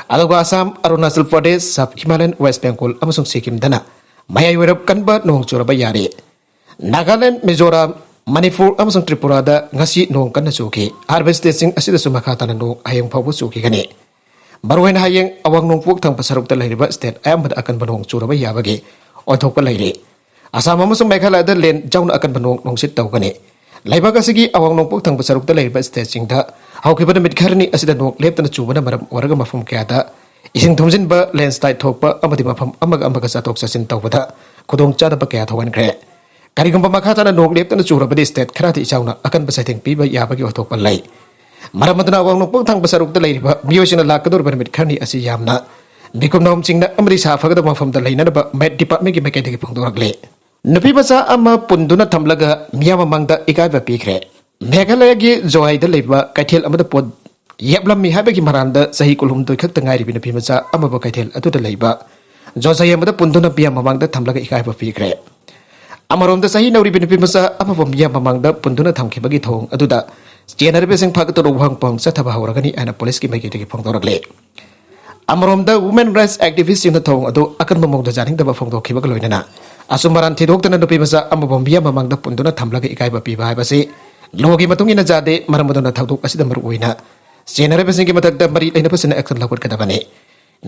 ꯑꯗꯨꯒ ꯑꯁꯥꯝ, ꯑꯔꯨꯅꯥꯆꯜ ꯄ꯭ꯔꯗꯦꯁ, ꯁꯕ ꯍꯤꯃꯥꯂꯌꯟ ꯋꯦꯁ ꯕꯦꯡꯒꯣꯜ ꯑꯃꯁꯨꯡ ꯁꯤꯛꯀꯤꯝꯗꯅ ꯃꯌꯥꯏ ꯑꯣꯏꯔꯞ ꯀꯟꯕ ꯅꯣꯡ ꯆꯨꯔꯕ ꯌꯥꯔꯤ꯫ ꯅꯥꯒꯥꯂꯦꯟ, ꯃꯤꯖꯣꯔꯥꯝ, ꯃꯅꯤꯄꯨꯔ ꯑꯃꯁꯨꯡ ꯇ꯭ꯔꯤꯄꯨꯔꯥꯗ ꯉꯁꯤ ꯅꯣꯡ ꯀꯟꯅ ꯆꯨꯈꯤ꯫ ꯍꯥꯏꯔꯤꯕ ꯁ꯭ꯇꯦꯠꯁꯤꯡ ꯑꯁꯤꯗꯁꯨ ꯃꯈꯥ ꯇꯥꯅ ꯅꯣꯡ ꯍꯌꯦꯡ ꯐꯥꯎꯕ ꯆꯨꯈꯤꯒꯅꯤ꯫ ꯃꯔꯨꯑꯣꯏꯅ ꯍꯌꯦꯡ ꯑꯋꯥꯡ ꯅꯣꯡꯄꯣꯛ ꯊꯪꯕ ꯁꯔꯨꯛꯇ ꯂꯩꯔꯤꯕ ꯁ꯭ꯇꯦꯠ ꯑꯌꯥꯝꯕꯗ ꯑꯀꯟꯕ ꯅꯣꯡ ꯆꯨꯔꯕ ꯌꯥꯕꯒꯤ ꯑꯣꯏꯊꯣꯛꯄ ꯂꯩꯔꯤ꯫ ꯑꯁꯥꯝ ꯑꯃꯁꯨꯡ ꯃꯦꯘꯥꯂꯌꯗ ꯂꯦꯟ ꯌꯥꯎꯅ ꯑꯀꯟꯕ ꯅꯣꯡ ꯅꯨꯡꯁꯤꯠ ꯇꯧꯒꯅꯤ꯫ ꯂꯩꯕꯥꯛ ꯑꯁꯤꯒꯤ ꯑꯋꯥꯡ ꯅꯣꯡꯄꯣꯛ ꯊꯪꯕ ꯁꯔꯨꯛꯇ ꯂꯩꯔꯤꯕ ꯁ꯭ꯇꯦꯠꯁꯤꯡꯗ ꯍꯧꯈꯤꯕ ꯅꯨꯃꯤꯠ ꯈꯔꯅꯤ ꯑꯁꯤꯗ ꯅꯣꯡ ꯂꯦꯞꯇꯅ ꯆꯨꯕꯅ ꯃꯔꯝ ꯑꯣꯏꯔꯒ ꯃꯐꯝ ꯀꯌꯥꯗ ꯏꯁꯤꯡ ꯊꯨꯝꯖꯤꯟꯕ, ꯂꯦꯟꯁ꯭ꯂꯥꯏꯗ ꯊꯣꯛꯄ ꯑꯃꯗꯤ ꯃꯐꯝ ꯑꯃꯒ ꯑꯃꯒ ꯆꯠꯊꯣꯛ ꯆꯠꯁꯤꯟ ꯇꯧꯕꯗ ꯈꯨꯗꯣꯡꯆꯥꯗꯕ ꯀꯌꯥ ꯊꯣꯛꯍꯟꯈ꯭ꯔꯦ꯫ ꯀꯔꯤꯒꯨꯝꯕ ꯃꯈꯥ ꯇꯥꯅ ꯅꯣꯡ ꯂꯦꯞꯇꯅ ꯆꯨꯔꯕꯗꯤ ꯁ꯭ꯇꯦꯠ ꯈꯔꯗꯤ ꯏꯆꯥꯎꯅ ꯑꯀꯟꯕ ꯆꯩꯊꯦꯡ ꯄꯤꯕ ꯌꯥꯕꯒꯤ ꯑꯣꯏꯊꯣꯛꯄ ꯂꯩ꯫ ꯃꯔꯝ ꯑꯗꯨꯅ ꯑꯋꯥꯡ ꯅꯣꯡꯄꯣꯛ ꯊꯪꯕ ꯁꯔꯨꯛꯇ ꯂꯩꯔꯤꯕ ꯃꯤꯑꯣꯏꯁꯤꯡꯅ ꯂꯥꯛꯀꯗꯧꯔꯤꯕ ꯅꯨꯃꯤꯠ ꯈꯔꯅꯤ ꯑꯁꯤ ꯌꯥꯝꯅ ꯃꯤꯈꯨꯝ ꯅꯥꯍꯨꯝ ꯆꯤꯡꯅ ꯑꯃꯗꯤ ꯁꯥ ꯐꯒꯗꯕ ꯃꯐꯝꯗ ꯂꯩꯅꯅꯕ ꯃꯦꯠ ꯗꯤꯄꯥꯔꯠꯃꯦꯟꯒꯤ ꯃꯥꯏꯀꯩꯗꯒꯤ ꯐꯣꯡꯗꯣꯔꯛꯂꯤ꯫ ꯅꯨꯄꯤ ꯃꯆꯥ ꯑꯃ ꯄꯨꯟꯗꯨꯅ ꯊꯝꯂꯒ ꯃꯤꯌꯥꯝ ꯃꯃꯥꯡꯗ ꯏꯀꯥꯏꯕ ꯄꯤꯈ꯭ꯔꯦ꯫ ꯃꯦꯘꯥꯂꯌꯒꯤ ꯖꯣꯍꯥꯏꯗ ꯂꯩꯕ ꯀꯩꯊꯦꯜ ꯑꯃꯗ ꯄꯣꯠ ꯌꯦꯞꯂꯝꯃꯤ ꯍꯥꯏꯕꯒꯤ ꯃꯔꯥꯜꯗ ꯆꯍꯤ ꯀꯨꯟꯍꯨꯝꯗꯣꯏ ꯈꯛꯇ ꯉꯥꯏꯔꯤꯕ ꯅꯨꯄꯤ ꯃꯆꯥ ꯑꯃꯕꯨ ꯀꯩꯊꯦꯜ ꯑꯗꯨꯗ ꯂꯩꯕ ꯖꯣꯖꯥꯏ ꯑꯃꯗ ꯄꯨꯟꯗꯨꯅ ꯃꯤꯌꯥꯝ ꯃꯃꯥꯡꯗ ꯊꯝꯂꯒ ꯏꯀꯥꯏꯕ ꯄꯤꯈ꯭ꯔꯦ꯫ ꯑꯃꯔꯣꯝꯗ ꯆꯍꯤ ꯅꯧꯔꯤꯕ ꯅꯨꯄꯤ ꯃꯆꯥ ꯑꯃꯕꯨ ꯃꯤꯌꯥꯝ ꯃꯃꯥꯡꯗ ꯄꯨꯟꯗꯨꯅ ꯊꯝꯈꯤꯕꯒꯤ ꯊꯧꯑꯣꯡ ꯑꯗꯨꯗ ꯆꯦꯟꯅꯔꯤꯕꯁꯤꯡ ꯐꯥꯒꯠꯇꯨꯅ ꯋꯥꯍꯪ ꯄꯥꯎꯍꯪ ꯆꯠꯊꯕ ꯍꯧꯔꯒꯅꯤ ꯍꯥꯏꯅ ꯄꯨꯂꯤꯁꯀꯤ ꯃꯥꯏꯀꯩꯗꯒꯤ ꯐꯣꯡꯗꯣꯔꯛꯂꯤ꯫ ꯑꯃꯔꯣꯝꯗ ꯋꯨꯃꯦꯟ ꯔꯥꯏꯠꯁ ꯑꯦꯛꯇꯤꯚꯤꯁ꯭ꯠꯁꯤꯡꯅ ꯊꯧꯑꯣꯡ ꯑꯗꯨ ꯑꯀꯟꯕ ꯃꯑꯣꯡꯗ ꯌꯥꯅꯤꯡꯗꯕ ꯐꯣꯡꯗꯣꯛꯈꯤꯕꯒ ꯂꯣꯏꯅꯅ ꯑꯆꯨꯝ ꯑꯔꯥꯟ ꯊꯤꯗꯣꯛꯇꯅ ꯅꯨꯄꯤ ꯃꯆꯥ ꯑꯃꯕꯨ ꯃꯤꯌꯥꯝ ꯃꯃꯥꯡꯗ ꯄꯨꯟꯗꯨꯅ ꯊꯝꯂꯒ ꯏꯀꯥꯏꯕ ꯄꯤꯕ ꯍꯥꯏꯕꯁꯤ ꯂꯣꯒꯤ ꯃꯇꯨꯡ ꯏꯟꯅ ꯌꯥꯗꯦ꯫ ꯃꯔꯝ ꯑꯗꯨꯅ ꯊꯧꯗꯣꯛ ꯑꯁꯤꯗ ꯃꯔꯨꯑꯣꯏꯅ ꯆꯦꯟꯅꯔꯤꯕꯁꯤꯡꯒꯤ ꯃꯊꯛꯇ ꯃꯔꯤ ꯂꯩꯅꯕꯁꯤꯡꯅ ꯑꯦꯛꯁꯟ ꯂꯧꯈꯠꯀꯗꯕꯅꯤ꯫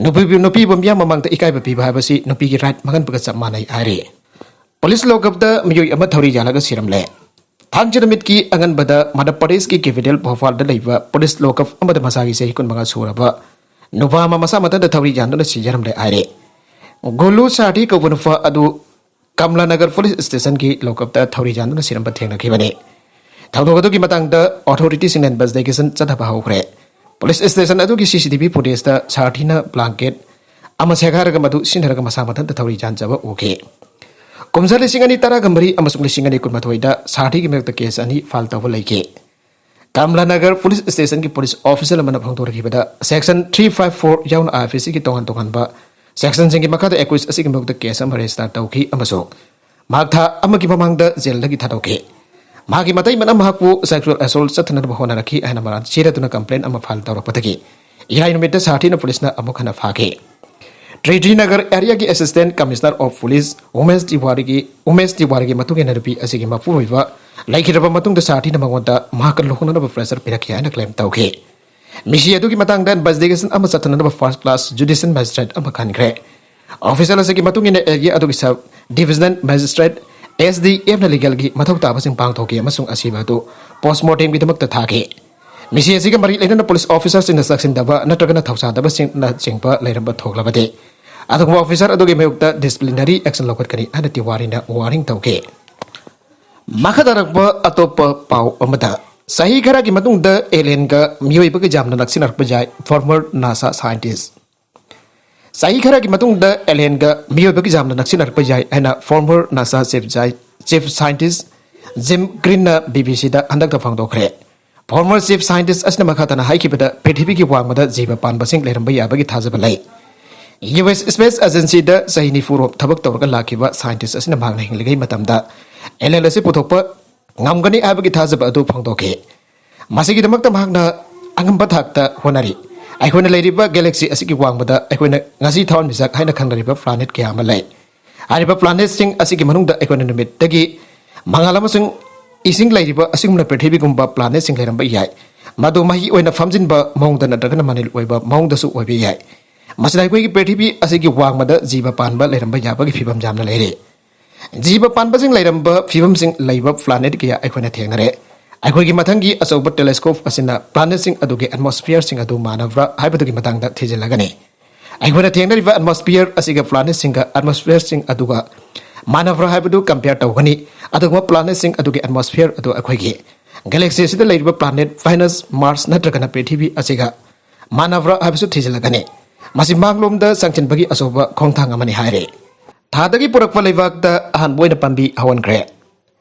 ꯅꯨꯄꯤꯕꯨ, ꯅꯨꯄꯤꯕꯨ ꯃꯤꯌꯥꯝ ꯃꯃꯥꯡꯗ ꯏꯀꯥꯏꯕ ꯄꯤꯕ ꯍꯥꯏꯕꯁꯤ ꯅꯨꯄꯤꯒꯤ ꯔꯥꯏꯠ ꯃꯥꯡꯍꯟꯕꯒ ꯆꯞ ꯃꯥꯟꯅꯩ ꯍꯥꯏꯔꯤ꯫ ꯄꯨꯂꯤꯁ ꯂꯣꯀꯞꯇ ꯃꯤꯑꯣꯏ ꯑꯃ ꯊꯧꯔꯤ ꯌꯥꯜꯂꯒ ꯁꯤꯔꯝꯂꯦ꯫ ꯊꯥꯡꯖ ꯅꯨꯃꯤꯠꯀꯤ ꯑꯉꯟꯕꯗ ꯃꯙ꯭ꯌ ꯄ꯭ꯔꯗꯦꯁꯀꯤ ꯀꯦꯄꯤꯇꯦꯜ ꯚꯣꯄꯥꯜꯗ ꯂꯩꯕ ꯄꯨꯂꯤꯁ ꯂꯣꯀꯞ ꯑꯃꯗ ꯃꯁꯥꯒꯤ ꯆꯍꯤ ꯀꯨꯟꯃꯉꯥ ꯁꯨꯔꯕ ꯅꯨꯄꯥ ꯑꯃ ꯃꯁꯥ ꯃꯊꯟꯇ ꯊꯧꯔꯤ ꯌꯥꯟꯗꯨꯅ ꯁꯤꯖꯔꯝꯂꯦ ꯍꯥꯏꯔꯦ꯫ ꯒꯣꯂꯨ ꯁꯥꯔꯊꯤ ꯀꯧꯕ ꯅꯨꯄꯥ ꯑꯗꯨ ꯀꯝꯂꯥꯅꯒꯔ ꯄꯨꯂꯤꯁ ꯁ꯭ꯇꯦꯁꯟꯒꯤ ꯂꯣꯀꯞꯇ ꯊꯧꯔꯤ ꯌꯥꯟꯗꯨꯅ ꯁꯤꯔꯝꯕ ꯊꯦꯡꯅꯈꯤꯕꯅꯤ꯫ ꯊꯧꯗꯣꯛ ꯑꯗꯨꯒꯤ ꯃꯇꯥꯡꯗ ꯑꯣꯊꯣꯔꯤꯇꯤꯁꯤꯡꯅ ꯏꯟꯚꯦꯁꯇꯤꯒꯦꯁꯟ ꯆꯠꯊꯕ ꯍꯧꯈ꯭ꯔꯦ꯫ ꯄꯨꯂꯤꯁ ꯁ꯭ꯇꯦꯁꯟ ꯑꯗꯨꯒꯤ ꯁꯤ ꯁꯤ ꯇꯤ ꯚꯤ ꯐꯨꯇꯦꯖꯇ ꯁꯥꯔꯊꯤꯅ ꯕ꯭ꯂꯥꯡꯀꯦꯠ ꯑꯃ ꯁꯦꯒꯥꯏꯔꯒ ꯃꯗꯨ ꯁꯤꯖꯤꯟꯅꯔꯒ ꯃꯁꯥ ꯃꯊꯟꯇ ꯊꯧꯔꯤ ꯌꯥꯟꯖꯕ ꯎꯈꯤ꯫ ꯀꯨꯝꯖꯥ ꯂꯤꯁꯤꯡ ꯑꯅꯤ ꯇꯔꯥꯒ ꯃꯔꯤ ꯑꯃꯁꯨꯡ ꯂꯤꯁꯤꯡ ꯑꯅꯤ ꯀꯨꯟꯃꯥꯊꯣꯏꯗ ꯁꯥꯔꯊꯤꯒꯤ ꯃꯥꯌꯣꯛꯇ ꯀꯦꯁ ꯑꯅꯤ ꯐꯥꯏꯜ ꯇꯧꯕ ꯂꯩꯈꯤ꯫ ꯀꯃꯂꯥꯅꯒꯔ ꯄꯨꯂꯤꯁ ꯁ꯭ꯇꯦꯁꯟꯒꯤ ꯄꯨꯂꯤꯁ ꯑꯣꯐꯤꯁꯔ ꯑꯃꯅ ꯐꯣꯡꯗꯣꯔꯛꯈꯤꯕꯗ, ꯁꯦꯛꯁꯟ ꯊ꯭ꯔꯤ ꯐꯥꯏꯚ ꯐꯣꯔ ꯌꯥꯎꯅ IPCꯒꯤ ꯇꯣꯉꯥꯟ ꯇꯣꯉꯥꯟꯕ ꯁꯦꯛꯁꯟꯁꯤꯡꯒꯤ ꯃꯈꯥꯗ ꯑꯦꯀ꯭ꯌꯨꯁ ꯑꯁꯤꯒꯤ ꯃꯥꯌꯣꯛꯇ ꯀꯦꯁ ꯑꯃ ꯔꯦꯖꯤꯁꯇꯥꯔ ꯇꯧꯈꯤ ꯑꯃꯁꯨꯡ ꯃꯍꯥꯛ ꯊꯥ ꯑꯃꯒꯤ ꯃꯃꯥꯡꯗ ꯖꯦꯜꯗꯒꯤ ꯊꯥꯗꯣꯛꯈꯤ꯫ ꯃꯍꯥꯛꯀꯤ ꯃꯇꯩ ꯃꯅꯥꯎ ꯃꯍꯥꯛꯄꯨ ꯁꯦꯛꯁꯨꯑꯦꯜ ꯑꯦꯁꯣꯜꯠ ꯆꯠꯊꯅꯕ ꯍꯣꯠꯅꯔꯛꯈꯤ ꯍꯥꯏꯅ ꯃꯔꯥꯜ ꯆꯦꯔꯗꯨꯅ ꯀꯝꯄ꯭ꯂꯦꯟ ꯑꯃ ꯐꯥꯏꯜ ꯇꯧꯔꯛꯄꯗꯒꯤ ꯏꯔꯥꯏ ꯅꯨꯃꯤꯠꯇ ꯁꯥꯔꯊꯤꯅ ꯄꯨꯂꯤꯁꯅ ꯑꯃꯨꯛ ꯍꯟꯅ ꯐꯥꯈꯤ꯫ ꯇ꯭ꯔꯤꯇꯤ ꯅꯒꯔ ꯑꯦꯔꯤꯌꯥꯒꯤ assistant commissioner of police Umesh ꯇꯤꯋꯥꯔꯤꯒꯤ, ꯎꯃꯦꯁ ꯇꯤꯋꯥꯔꯤꯒꯤ ꯃꯇꯨꯡ ꯏꯟꯅ ꯅꯨꯄꯤ ꯑꯁꯤꯒꯤ ꯃꯄꯨꯔꯣꯏꯕ ꯂꯩꯈꯤꯗ꯭ꯔꯕ ꯃꯇꯨꯡꯗ ꯁꯥꯔꯊꯤꯅ ꯃꯉꯣꯟꯗ ꯃꯍꯥꯛꯀ ꯂꯨꯍꯣꯡꯅꯅꯕ ꯄ꯭ꯔꯦꯁꯔ ꯄꯤꯔꯛꯈꯤ ꯍꯥꯏꯅ ꯀ꯭ꯂꯦꯝ ꯇꯧꯈꯤ꯫ ꯃꯤꯁꯤ ꯑꯗꯨꯒꯤ ꯃꯇꯥꯡꯗ ꯏꯟꯚꯦꯁꯇꯤꯒꯦꯁꯟ ꯑꯃ ꯆꯠꯊꯅꯕ ꯐꯥꯔꯁ ꯀ꯭ꯂꯥꯁ ꯖꯨꯗꯤꯁꯤꯌꯦꯜ ꯃꯦꯖꯤꯁꯇ꯭ꯔꯦꯠ ꯑꯃ ꯈꯟꯈ꯭ꯔꯦ꯫ ꯑꯣꯐꯤꯁꯤꯌꯦꯜ ꯑꯁꯤꯒꯤ ꯃꯇꯨꯡ ꯏꯟꯅ ꯑꯦꯔꯤꯌꯥ ꯑꯗꯨꯒꯤ ꯁꯕ ꯗꯤꯕꯤꯖꯅꯦꯜ ꯃꯦꯖꯤꯁꯇ꯭ꯔꯦꯠ, SDMꯅ ꯂꯤꯒꯦꯜꯒꯤ ꯃꯊꯧ ꯇꯥꯕꯁꯤꯡ ꯄꯥꯡꯊꯣꯛꯈꯤ ꯑꯃꯁꯨꯡ ꯑꯁꯤꯕ ꯑꯗꯨ ꯄꯣꯁꯃꯣꯔꯇꯦꯝꯒꯤꯗꯃꯛꯇ ꯊꯥꯈꯤ꯫ ꯃꯤꯁꯤ ꯑꯁꯤꯒ ꯃꯔꯤ ꯂꯩꯅꯅ ꯄꯨꯂꯤꯁ ꯑꯣꯐꯤꯁꯔꯁꯤꯡꯅ ꯆꯥꯛꯁꯤꯟꯗꯕ ꯅꯠꯇ꯭ꯔꯒꯅ ꯊꯧꯁꯥꯗꯕꯁꯤꯡꯅꯆꯤꯡꯕ ꯂꯩꯔꯝꯕ ꯊꯣꯛꯂꯕꯗꯤ ꯑꯗꯨꯒꯨꯝꯕ ꯑꯣꯐꯤꯁꯔ ꯑꯗꯨꯒꯤ ꯃꯥꯌꯣꯛꯇ ꯗꯤꯁꯤꯄ꯭ꯂꯤꯅꯔꯤ ꯑꯦꯛꯁꯟ ꯂꯧꯈꯠꯀꯅꯤ ꯍꯥꯏꯅ ꯇꯤꯋꯥꯔꯤꯅ ꯋꯥꯔꯅꯤꯡ ꯇꯧꯈꯤ꯫ ꯃꯈꯥ ꯇꯥꯔꯛꯄ ꯑꯇꯣꯞꯄ ꯄꯥꯎ ꯑꯃꯗ, ꯆꯍꯤ ꯈꯔꯒꯤ ꯃꯇꯨꯡꯗ ꯑꯦꯂꯦꯟꯒ ꯃꯤꯑꯣꯏꯕꯒ ꯌꯥꯝꯅ ꯅꯛꯁꯤꯟꯅꯔꯛꯄ ꯌꯥꯏ, ꯐꯣꯔꯃꯔ ꯅꯥꯁꯥ ꯁꯥꯏꯟꯇꯤꯁ꯫ ꯆꯍꯤ ꯈꯔꯒꯤ ꯃꯇꯨꯡꯗ ꯑꯦꯂꯦꯟꯒ ꯃꯤꯑꯣꯏꯕꯒ ꯌꯥꯝꯅ ꯅꯛꯁꯤꯟꯅꯔꯛꯄ ꯌꯥꯏ ꯍꯥꯏꯅ former NASA chief chief scientist Jim ꯒ꯭ꯔꯤꯟꯅ BBCꯗ ꯍꯟꯗꯛꯇ ꯐꯣꯡꯗꯣꯛꯈ꯭ꯔꯦ꯫ ꯐꯣꯔꯃꯔ ꯆꯤꯐ ꯁꯥꯏꯟꯇꯤꯁ ꯑꯁꯤꯅ ꯃꯈꯥ ꯇꯥꯅ ꯍꯥꯏꯈꯤꯕꯗ, ꯄ꯭ꯔꯤꯊꯤꯕꯤꯒꯤ ꯋꯥꯡꯃꯗ ꯖꯤꯕ ꯄꯥꯟꯕꯁꯤꯡ ꯂꯩꯔꯝꯕ ꯌꯥꯕꯒꯤ ꯊꯥꯖꯕ ꯂꯩ꯫ US Space Agencyꯗ ꯆꯍꯤ ꯅꯤꯐꯨ ꯔꯣꯝ ꯊꯕꯛ ꯇꯧꯔꯒ ꯂꯥꯛꯈꯤꯕ ꯁꯥꯏꯟꯇꯤꯁ ꯑꯁꯤꯅ ꯃꯍꯥꯛꯅ ꯍꯤꯡꯂꯤꯉꯩ ꯃꯇꯝꯗ ꯑꯦꯂꯦꯟ ꯑꯁꯤ ꯄꯨꯊꯣꯛꯄ ꯉꯝꯒꯅꯤ ꯍꯥꯏꯕꯒꯤ ꯊꯥꯖꯕ ꯑꯗꯨ ꯐꯣꯡꯗꯣꯛꯈꯤ꯫ ꯃꯁꯤꯒꯤꯗꯃꯛꯇ ꯃꯍꯥꯛꯅ ꯑꯉꯝꯕ ꯊꯥꯛꯇ ꯍꯣꯠꯅꯔꯤ꯫ ꯑꯩꯈꯣꯏꯅ ꯂꯩꯔꯤꯕ ꯒꯦꯂꯦꯛꯁꯤ ꯑꯁꯤꯒꯤ ꯋꯥꯡꯃꯗ ꯑꯩꯈꯣꯏꯅ ꯉꯁꯤ ꯊꯋꯥꯟꯃꯤꯆꯥꯛ ꯍꯥꯏꯅ ꯈꯪꯅꯔꯤꯕ ꯄ꯭ꯂꯥꯅꯦꯠ ꯀꯌꯥ ꯑꯃ ꯂꯩ꯫ ꯍꯥꯏꯔꯤꯕ ꯄ꯭ꯂꯥꯅꯦꯠꯁꯤꯡ ꯑꯁꯤꯒꯤ ꯃꯅꯨꯡꯗ ꯑꯩꯈꯣꯏꯅ ꯅꯨꯃꯤꯠꯇꯒꯤ ꯃꯉꯥꯜ ꯑꯃꯁꯨꯡ ꯏꯁꯤꯡ ꯂꯩꯔꯤꯕ ꯑꯁꯤꯒꯨꯝꯅ ꯄ꯭ꯔꯤꯊꯤꯕꯤꯒꯨꯝꯕ ꯄ꯭ꯂꯥꯅꯦꯠꯁꯤꯡ ꯂꯩꯔꯝꯕ ꯌꯥꯏ꯫ ꯃꯗꯨ ꯃꯍꯤ ꯑꯣꯏꯅ ꯐꯝꯖꯤꯟꯕ ꯃꯑꯣꯡꯗ ꯅꯠꯇ꯭ꯔꯒꯅ ꯃꯅꯤꯜ ꯑꯣꯏꯕ ꯃꯑꯣꯡꯗꯁꯨ ꯑꯣꯏꯕ ꯌꯥꯏ꯫ ꯃꯁꯤꯗ ꯑꯩꯈꯣꯏꯒꯤ ꯄ꯭ꯔꯤꯊꯤꯕꯤ ꯑꯁꯤꯒꯤ ꯋꯥꯡꯃꯗ ꯖꯤꯕ ꯄꯥꯟꯕ ꯂꯩꯔꯝꯕ ꯌꯥꯕꯒꯤ ꯐꯤꯕꯝ ꯌꯥꯝꯅ ꯂꯩꯔꯤ꯫ ꯖꯤꯕ ꯄꯥꯟꯕꯁꯤꯡ ꯂꯩꯔꯝꯕ ꯐꯤꯕꯝꯁꯤꯡ ꯂꯩꯕ ꯄ꯭ꯂꯥꯅꯦꯠ ꯀꯌꯥ ꯑꯩꯈꯣꯏꯅ ꯊꯦꯡꯅꯔꯦ꯫ ꯑꯩꯈꯣꯏꯒꯤ ꯃꯊꯪꯒꯤ ꯑꯆꯧꯕ ꯇꯦꯂꯦꯁꯀꯣꯞ ꯑꯁꯤꯅ ꯄ꯭ꯂꯥꯅꯦꯠꯁꯤꯡ ꯑꯗꯨꯒꯤ ꯑꯦꯠꯃꯣꯁꯐꯤꯌꯔꯁꯤꯡ ꯑꯗꯨ ꯃꯥꯟꯅꯕ꯭ꯔꯥ ꯍꯥꯏꯕꯗꯨꯒꯤ ꯃꯇꯥꯡꯗ ꯊꯤꯖꯤꯜꯂꯒꯅꯤ꯫ ꯑꯩꯈꯣꯏꯅ ꯊꯦꯡꯅꯔꯤꯕ ꯑꯦꯠꯃꯣꯁꯐꯤꯌꯔ ꯑꯁꯤꯒ ꯄ꯭ꯂꯥꯅꯦꯠꯁꯤꯡꯒ ꯑꯦꯠꯃꯣꯁꯐꯤꯌꯔꯁꯤꯡ ꯑꯗꯨꯒ ꯃꯥꯟꯅꯕ꯭ꯔꯥ ꯍꯥꯏꯕꯗꯨ ꯀꯝꯄꯤꯌꯔ ꯇꯧꯒꯅꯤ꯫ ꯑꯗꯨꯒꯨꯝꯕ ꯄ꯭ꯂꯥꯅꯦꯠꯁꯤꯡ ꯑꯗꯨꯒꯤ ꯑꯦꯠꯃꯣꯁꯐꯤꯌꯔ ꯑꯗꯨ ꯑꯩꯈꯣꯏꯒꯤ ꯒꯦꯂꯦꯛꯁꯤ ꯑꯁꯤꯗ ꯂꯩꯔꯤꯕ ꯄ꯭ꯂꯥꯅꯦꯠ ꯚꯦꯅꯁ, ꯃꯥꯔꯁ ꯅꯠꯇ꯭ꯔꯒꯅ ꯄ꯭ꯔꯤꯊꯤꯕꯤ ꯑꯁꯤꯒ ꯃꯥꯟꯅꯕ꯭ꯔꯥ ꯍꯥꯏꯕꯁꯨ ꯊꯤꯖꯤꯜꯂꯒꯅꯤ꯫ ꯃꯁꯤ ꯃꯥꯡꯂꯣꯝꯗ ꯆꯪꯁꯤꯟꯕꯒꯤ ꯑꯆꯧꯕ ꯈꯣꯡꯊꯥꯡ ꯑꯃꯅꯤ ꯍꯥꯏꯔꯤ꯫ ꯊꯥꯗꯒꯤ ꯄꯨꯔꯛꯄ ꯂꯩꯕꯥꯛꯇ ꯑꯍꯥꯟꯕ ꯑꯣꯏꯅ ꯄꯥꯝꯕꯤ ꯍꯧꯍꯟꯈ꯭ꯔꯦ꯫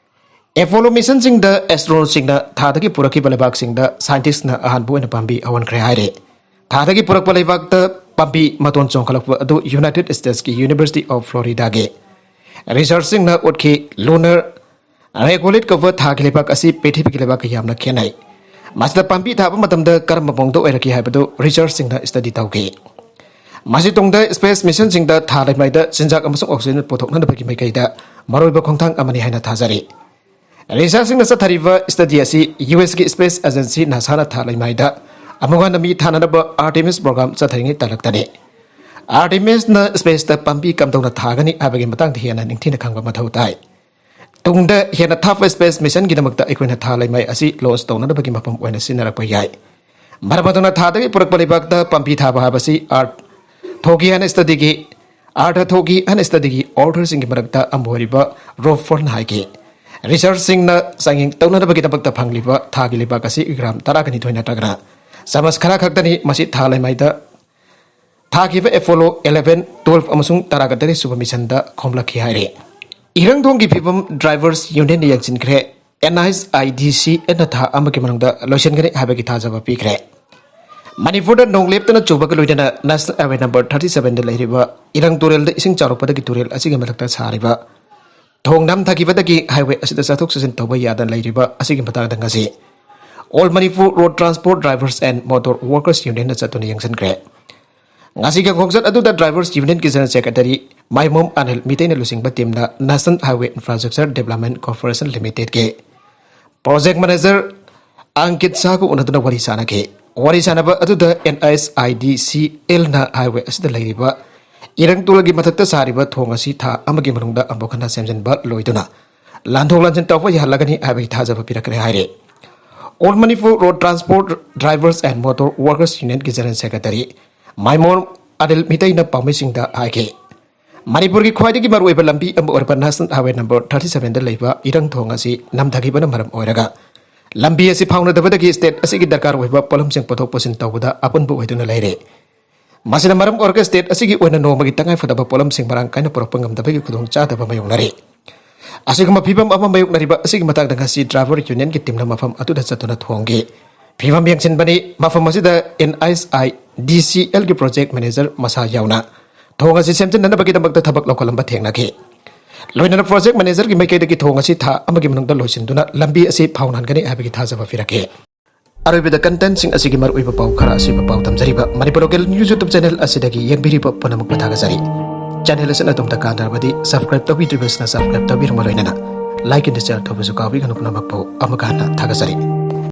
ꯑꯦꯄꯣꯂꯣ ꯃꯤꯁꯟꯁꯤꯡꯗ ꯑꯦꯁꯇ꯭ꯔꯣꯅꯣꯠꯁꯤꯡꯅ ꯊꯥꯗꯒꯤ ꯄꯨꯔꯛꯈꯤꯕ ꯂꯩꯕꯥꯛꯁꯤꯡꯗ ꯁꯥꯏꯟꯇꯤꯁ꯭ꯠꯅ ꯑꯍꯥꯟꯕ ꯑꯣꯏꯅ ꯄꯥꯝꯕꯤ ꯍꯧꯍꯟꯈ꯭ꯔꯦ ꯍꯥꯏꯔꯦ꯫ ꯊꯥꯗꯒꯤ ꯄꯨꯔꯛꯄ ꯂꯩꯕꯥꯛꯇ ꯄꯥꯝꯕꯤ ꯃꯇꯣꯟ ꯆꯣꯡꯈꯠꯂꯛꯄ ꯑꯗꯨ ꯌꯨꯅꯥꯏꯇꯦꯗ ꯁ꯭ꯇꯦꯠꯁꯀꯤ ꯌꯨꯅꯤꯚꯔꯁꯤꯇꯤ ꯑꯣꯐ ꯐ꯭ꯂꯣꯔꯤꯗꯥꯒꯤ ꯔꯤꯁꯔꯆꯁꯤꯡꯅ ꯎꯠꯈꯤ꯫ ꯂꯨꯅꯔ ꯔꯦꯒꯣꯂꯤꯠ ꯀꯧꯕ ꯊꯥꯒꯤ ꯂꯩꯕꯥꯛ ꯑꯁꯤ ꯄ꯭ꯔꯤꯊꯤꯕꯤꯒꯤ ꯂꯩꯕꯥꯛꯀ ꯌꯥꯝꯅ ꯈꯦꯠꯅꯩ꯫ ꯃꯁꯤꯗ ꯄꯥꯝꯕꯤ ꯊꯥꯕ ꯃꯇꯝꯗ ꯀꯔꯝꯕ ꯃꯑꯣꯡꯗ ꯑꯣꯏꯔꯛꯈꯤ ꯍꯥꯏꯕꯗꯨ ꯔꯤꯁꯔꯆꯁꯤꯡꯅ ꯁ꯭ꯇꯗꯤ ꯇꯧꯈꯤ꯫ ꯃꯁꯤ ꯇꯨꯡꯗ ꯁ꯭ꯄꯦꯁ ꯃꯤꯁꯟꯁꯤꯡꯗ ꯊꯥ ꯂꯩꯃꯥꯏꯗ ꯆꯤꯟꯖꯥꯛ ꯑꯃꯁꯨꯡ ꯑꯣꯛꯁꯤꯖꯦꯟ ꯄꯨꯊꯣꯛꯅꯅꯕꯒꯤ ꯃꯥꯏꯀꯩꯗ ꯃꯔꯨꯑꯣꯏꯕ ꯈꯣꯡꯊꯥꯡ ꯑꯃꯅꯤ ꯍꯥꯏꯅ ꯊꯥꯖꯔꯤ꯫ ꯔꯤꯁꯔꯆꯁꯤꯡꯅ ꯆꯠꯊꯔꯤꯕ ꯁ꯭ꯇꯗꯤ ꯑꯁꯤ ꯌꯨ ꯑꯦꯁꯀꯤ ꯁ꯭ꯄꯦꯁ ꯑꯦꯖꯦꯟꯁꯤ ꯅꯥꯁꯥꯅ ꯊꯥ ꯂꯩꯃꯥꯏꯗ ꯑꯃꯨꯛ ꯍꯟꯅ ꯃꯤ ꯊꯥꯅꯅꯕ ꯑꯥꯔꯇꯦꯃꯤꯁ ꯄ꯭ꯔꯣꯒ꯭ꯔꯥꯝ ꯆꯠꯊꯔꯤꯉꯩ ꯇꯥꯂꯛꯇꯅꯤ꯫ ꯑꯥꯔꯇꯦꯃꯤꯁꯅ ꯁ꯭ꯄꯦꯁꯇ ꯄꯥꯝꯕꯤ ꯀꯝꯗꯧꯅ ꯊꯥꯒꯅꯤ ꯍꯥꯏꯕꯒꯤ ꯃꯇꯥꯡꯗ ꯍꯦꯟꯅ ꯅꯤꯡꯊꯤꯅ ꯈꯪꯕ ꯃꯊꯧ ꯇꯥꯏ꯫ ꯇꯨꯡꯗ ꯍꯦꯟꯅ ꯊꯥꯞꯄ ꯁ꯭ꯄꯦꯁ ꯃꯤꯁꯟꯒꯤꯗꯃꯛꯇ ꯑꯩꯈꯣꯏꯅ ꯊꯥ ꯂꯩꯃꯥꯏ ꯑꯁꯤ ꯂꯣꯟꯆ ꯇꯧꯅꯅꯕꯒꯤ ꯃꯐꯝ ꯑꯣꯏꯅ ꯁꯤꯖꯤꯟꯅꯔꯛꯄ ꯌꯥꯏ꯫ ꯃꯔꯝ ꯑꯗꯨꯅ ꯊꯥꯗꯒꯤ ꯄꯨꯔꯛꯄ ꯂꯩꯕꯥꯛꯇ ꯄꯥꯝꯕꯤ ꯊꯥꯕ ꯍꯥꯏꯕꯁꯤ ꯑꯥꯔꯠ ꯊꯣꯛꯈꯤ ꯍꯥꯏꯅ ꯁ꯭ꯇꯗꯤꯒꯤ ꯑꯥꯔꯊ ꯊꯣꯛꯈꯤ ꯍꯥꯏꯅ ꯁ꯭ꯇꯗꯤꯒꯤ ꯑꯣꯊꯔꯁꯤꯡꯒꯤ ꯃꯔꯛꯇ ꯑꯃ ꯑꯣꯏꯔꯤꯕ ꯔꯣꯕ ꯐꯣꯔꯅ ꯍꯥꯏꯈꯤ꯫ ꯔꯤꯁꯔꯆꯁꯤꯡꯅ ꯆꯥꯡꯌꯦꯡ ꯇꯧꯅꯅꯕꯒꯤꯗꯃꯛꯇ ꯐꯪꯂꯤꯕ ꯊꯥꯒꯤ ꯂꯩꯕꯥꯛ ꯑꯁꯤ ꯒ꯭ꯔꯥꯝ ꯇꯔꯥꯒ ꯅꯤꯊꯣꯏ ꯅꯠꯇ꯭ꯔꯒꯅ ꯆꯥꯃꯁ ꯈꯔ ꯈꯛꯇꯅꯤ꯫ ꯃꯁꯤ ꯊꯥ ꯂꯩꯃꯥꯏꯗ ꯊꯥꯈꯤꯕ ꯑꯦꯄꯣꯂꯣ eleven, twelve ꯑꯃꯁꯨꯡ ꯇꯔꯥꯒ ꯇꯔꯦꯠ ꯁꯨꯕ ꯃꯤꯁꯟꯗ ꯈꯣꯝꯂꯛꯈꯤ ꯍꯥꯏꯔꯤ꯫ ꯏꯔꯪꯊꯣꯡꯒꯤ ꯐꯤꯕꯝ drivers ꯌꯨꯅꯤꯌꯟꯅ ꯌꯦꯡꯁꯤꯟꯈ꯭ꯔꯦ꯫ And I S I D ꯁꯤ ꯑꯦꯜꯅ ꯊꯥ ꯑꯃꯒꯤ ꯃꯅꯨꯡꯗ ꯂꯣꯏꯁꯤꯟꯒꯅꯤ ꯍꯥꯏꯕꯒꯤ ꯊꯥꯖꯕ ꯄꯤꯈ꯭ꯔꯦ꯫ ꯃꯅꯤꯄꯨꯔꯗ ꯅꯣꯡ ꯂꯦꯞꯇꯅ ꯆꯨꯕꯒ ꯂꯣꯏꯅꯅ ꯅꯦꯁꯅꯦꯜ ꯍꯥꯏꯋꯦ ꯅꯝꯕꯔ thirty sevenꯗ ꯂꯩꯔꯤꯕ ꯏꯔꯪ ꯇꯨꯔꯦꯜꯗ ꯏꯁꯤꯡ ꯆꯥꯎꯔꯛꯄꯗꯒꯤ ꯇꯨꯔꯦꯜ ꯑꯁꯤꯒꯤ ꯃꯊꯛꯇ ꯁꯥꯔꯤꯕ ꯊꯣꯡ ꯅꯝꯊꯈꯤꯕꯗꯒꯤ ꯍꯥꯏꯋꯦ ꯑꯁꯤꯗ ꯆꯠꯊꯣꯛ ꯆꯠꯁꯤꯟ ꯇꯧꯕ ꯌꯥꯗꯅ ꯂꯩꯔꯤꯕ ꯑꯁꯤꯒꯤ ꯃꯇꯥꯡꯗ ꯉꯁꯤ All Manipur Road Transport Drivers and Motor Workers Unionꯅ ꯆꯠꯇꯨꯅ ꯌꯦꯡꯁꯤꯟꯈ꯭ꯔꯦ꯫ ꯉꯁꯤꯒꯤ ꯈꯣꯡꯆꯠ ꯑꯗꯨꯗ ꯗ꯭ꯔꯥꯏꯚꯔꯁ ꯌꯨꯅꯤꯌꯟꯒꯤ ꯖꯦꯅꯔꯦꯜ ꯁꯦꯀ꯭ꯔꯦꯇꯔꯤ ꯃꯥꯏꯃꯣꯝ ꯑꯅꯤꯜ ꯃꯤꯇꯩꯅ ꯂꯨꯆꯤꯡꯕ ꯇꯤꯝꯅ National Highway Infrastructure Development Corporation Limitedꯀꯤ ꯄ꯭ꯔꯣꯖꯦꯛ ꯃꯦꯅꯦꯖꯔ ꯑꯪꯀꯤꯠ ꯁꯥꯍꯒ ꯎꯅꯗꯨꯅ ꯋꯥꯔꯤ ꯁꯥꯅꯈꯤ꯫ ꯋꯥꯔꯤ ꯁꯥꯅꯕ ꯑꯗꯨꯗ and I S I D ꯁꯤ ꯑꯦꯜꯅ ꯍꯥꯏꯋꯦ ꯑꯁꯤꯗ ꯂꯩꯔꯤꯕ ꯏꯔꯪ ꯇꯨꯔꯦꯜꯒꯤ ꯃꯊꯛꯇ ꯁꯥꯔꯤꯕ ꯊꯣꯡ ꯑꯁꯤ ꯊꯥ ꯑꯃꯒꯤ ꯃꯅꯨꯡꯗ ꯑꯃꯨꯛ ꯍꯟꯅ ꯁꯦꯝꯖꯤꯟꯕ ꯂꯣꯏꯗꯨꯅ ꯂꯥꯟꯊꯣꯛ ꯂꯥꯟꯁꯤꯟ ꯇꯧꯕ ꯌꯥꯍꯜꯂꯒꯅꯤ ꯍꯥꯏꯕꯒꯤ ꯊꯥꯖꯕ ꯄꯤꯔꯛꯈ꯭ꯔꯦ ꯍꯥꯏꯔꯤ꯫ All Manipur Road Transport Drivers and Motor Workers Unionꯒꯤ ꯖꯦꯅꯔꯦꯜ ꯁꯦꯀ꯭ꯔꯦꯇꯔꯤ ꯃꯥꯏꯃꯣꯟ ꯑꯅꯤꯜ ꯃꯤꯇꯩꯅ ꯄꯥꯎꯃꯤꯁꯤꯡꯗ ꯍꯥꯏꯈꯤ, ꯃꯅꯤꯄꯨꯔꯒꯤ ꯈ꯭ꯋꯥꯏꯗꯒꯤ ꯃꯔꯨꯑꯣꯏꯕ ꯂꯝꯕꯤ ꯑꯃ ꯑꯣꯏꯔꯕ National Highway number thirty sevenꯗ ꯂꯩꯕ ꯏꯔꯪ ꯊꯣꯡ ꯑꯁꯤ ꯅꯝꯊꯈꯤꯕꯅ ꯃꯔꯝ ꯑꯣꯏꯔꯒ ꯂꯝꯕꯤ ꯑꯁꯤ ꯐꯥꯎꯅꯗꯕꯗꯒꯤ ꯁ꯭ꯇꯦꯠ ꯑꯁꯤꯒꯤ ꯗꯔꯀꯥꯔ ꯑꯣꯏꯕ ꯄꯣꯠꯂꯝꯁꯤꯡ ꯄꯨꯊꯣꯛ ꯄꯨꯁꯤꯟ ꯇꯧꯕꯗ ꯑꯄꯟꯕ ꯑꯣꯏꯗꯨꯅ ꯂꯩꯔꯦ꯫ ꯃꯁꯤꯅ ꯃꯔꯝ ꯑꯣꯏꯔꯒ ꯁ꯭ꯇꯦꯠ ꯑꯁꯤꯒꯤ ꯑꯣꯏꯅ ꯅꯣꯡꯃꯒꯤ ꯇꯉꯥꯏ ꯐꯗꯕ ꯄꯣꯠꯂꯝꯁꯤꯡ ꯃꯔꯥꯡ ꯀꯥꯏꯅ ꯄꯨꯔꯛꯄ ꯉꯝꯗꯕꯒꯤ ꯈꯨꯗꯣꯡꯆꯥꯗꯕ ꯃꯥꯌꯣꯛꯅꯔꯤ꯫ ꯑꯁꯤꯒꯨꯝꯕ ꯐꯤꯕꯝ ꯑꯃ ꯃꯥꯌꯣꯛꯅꯔꯤꯕ ꯑꯁꯤꯒꯤ ꯃꯇꯥꯡꯗ ꯉꯁꯤ driver unionꯒꯤ teamꯅ ꯃꯐꯝ ꯑꯗꯨꯗ ꯆꯠꯇꯨꯅ ꯊꯣꯡꯈꯤ꯫ ꯐꯤꯕꯝ ꯌꯦꯡꯁꯤꯟꯕꯅꯤ꯫ ꯃꯐꯝ ꯑꯁꯤꯗ NHIDCLꯒꯤ project manager ꯃꯁꯥ ꯌꯥꯎꯅ ꯊꯣꯡ ꯑꯁꯤ ꯁꯦꯝꯖꯤꯟꯅꯅꯕꯒꯤꯗꯃꯛꯇ ꯊꯕꯛ ꯂꯧꯈꯠꯂꯝꯕ ꯊꯦꯡꯅꯈꯤ꯫ ꯂꯣꯏꯅꯅ project managerꯒꯤ ꯃꯥꯏꯀꯩꯗꯒꯤ ꯊꯣꯡ ꯑꯁꯤ ꯊꯥ ꯑꯃꯒꯤ ꯃꯅꯨꯡꯗ ꯂꯣꯏꯁꯤꯟꯗꯨꯅ ꯂꯝꯕꯤ ꯑꯁꯤ ꯐꯥꯎꯅꯍꯟꯒꯅꯤ ꯍꯥꯏꯕꯒꯤ ꯊꯥꯖꯕ ꯄꯤꯔꯛꯈꯤ꯫ ꯑꯔꯣꯏꯕꯗ contentꯁꯤꯡ ꯑꯁꯤꯒꯤ ꯃꯔꯨꯑꯣꯏꯕ ꯄꯥꯎ ꯈꯔ ꯑꯁꯤꯕꯨ ꯄꯥꯎ ꯇꯝꯖꯔꯤꯕ Manipur local news YouTube channel ꯑꯁꯤꯗꯒꯤ ꯌꯦꯡꯕꯤꯔꯤꯕ ꯄꯨꯝꯅꯃꯛꯄꯨ ꯊꯥꯒꯠꯆꯔꯤ꯫ Channel ꯑꯁꯤꯅ ꯑꯗꯣꯝꯗ ꯀꯥꯟꯅꯔꯕꯗꯤ subscribe ꯇꯧꯕꯤꯗ꯭ꯔꯤꯕꯁꯤꯅ subscribe ꯇꯧꯕꯤꯔꯝꯕ ꯂꯣꯏꯅꯅ like and share ꯇꯧꯕꯁꯨ ꯀꯥꯎꯕꯤꯒꯅꯨ꯫ ꯄꯨꯝꯅꯃꯛꯄꯨ ꯑꯃꯨꯛꯀ ꯍꯟꯅ ꯊꯥꯒꯠꯆꯔꯤ꯫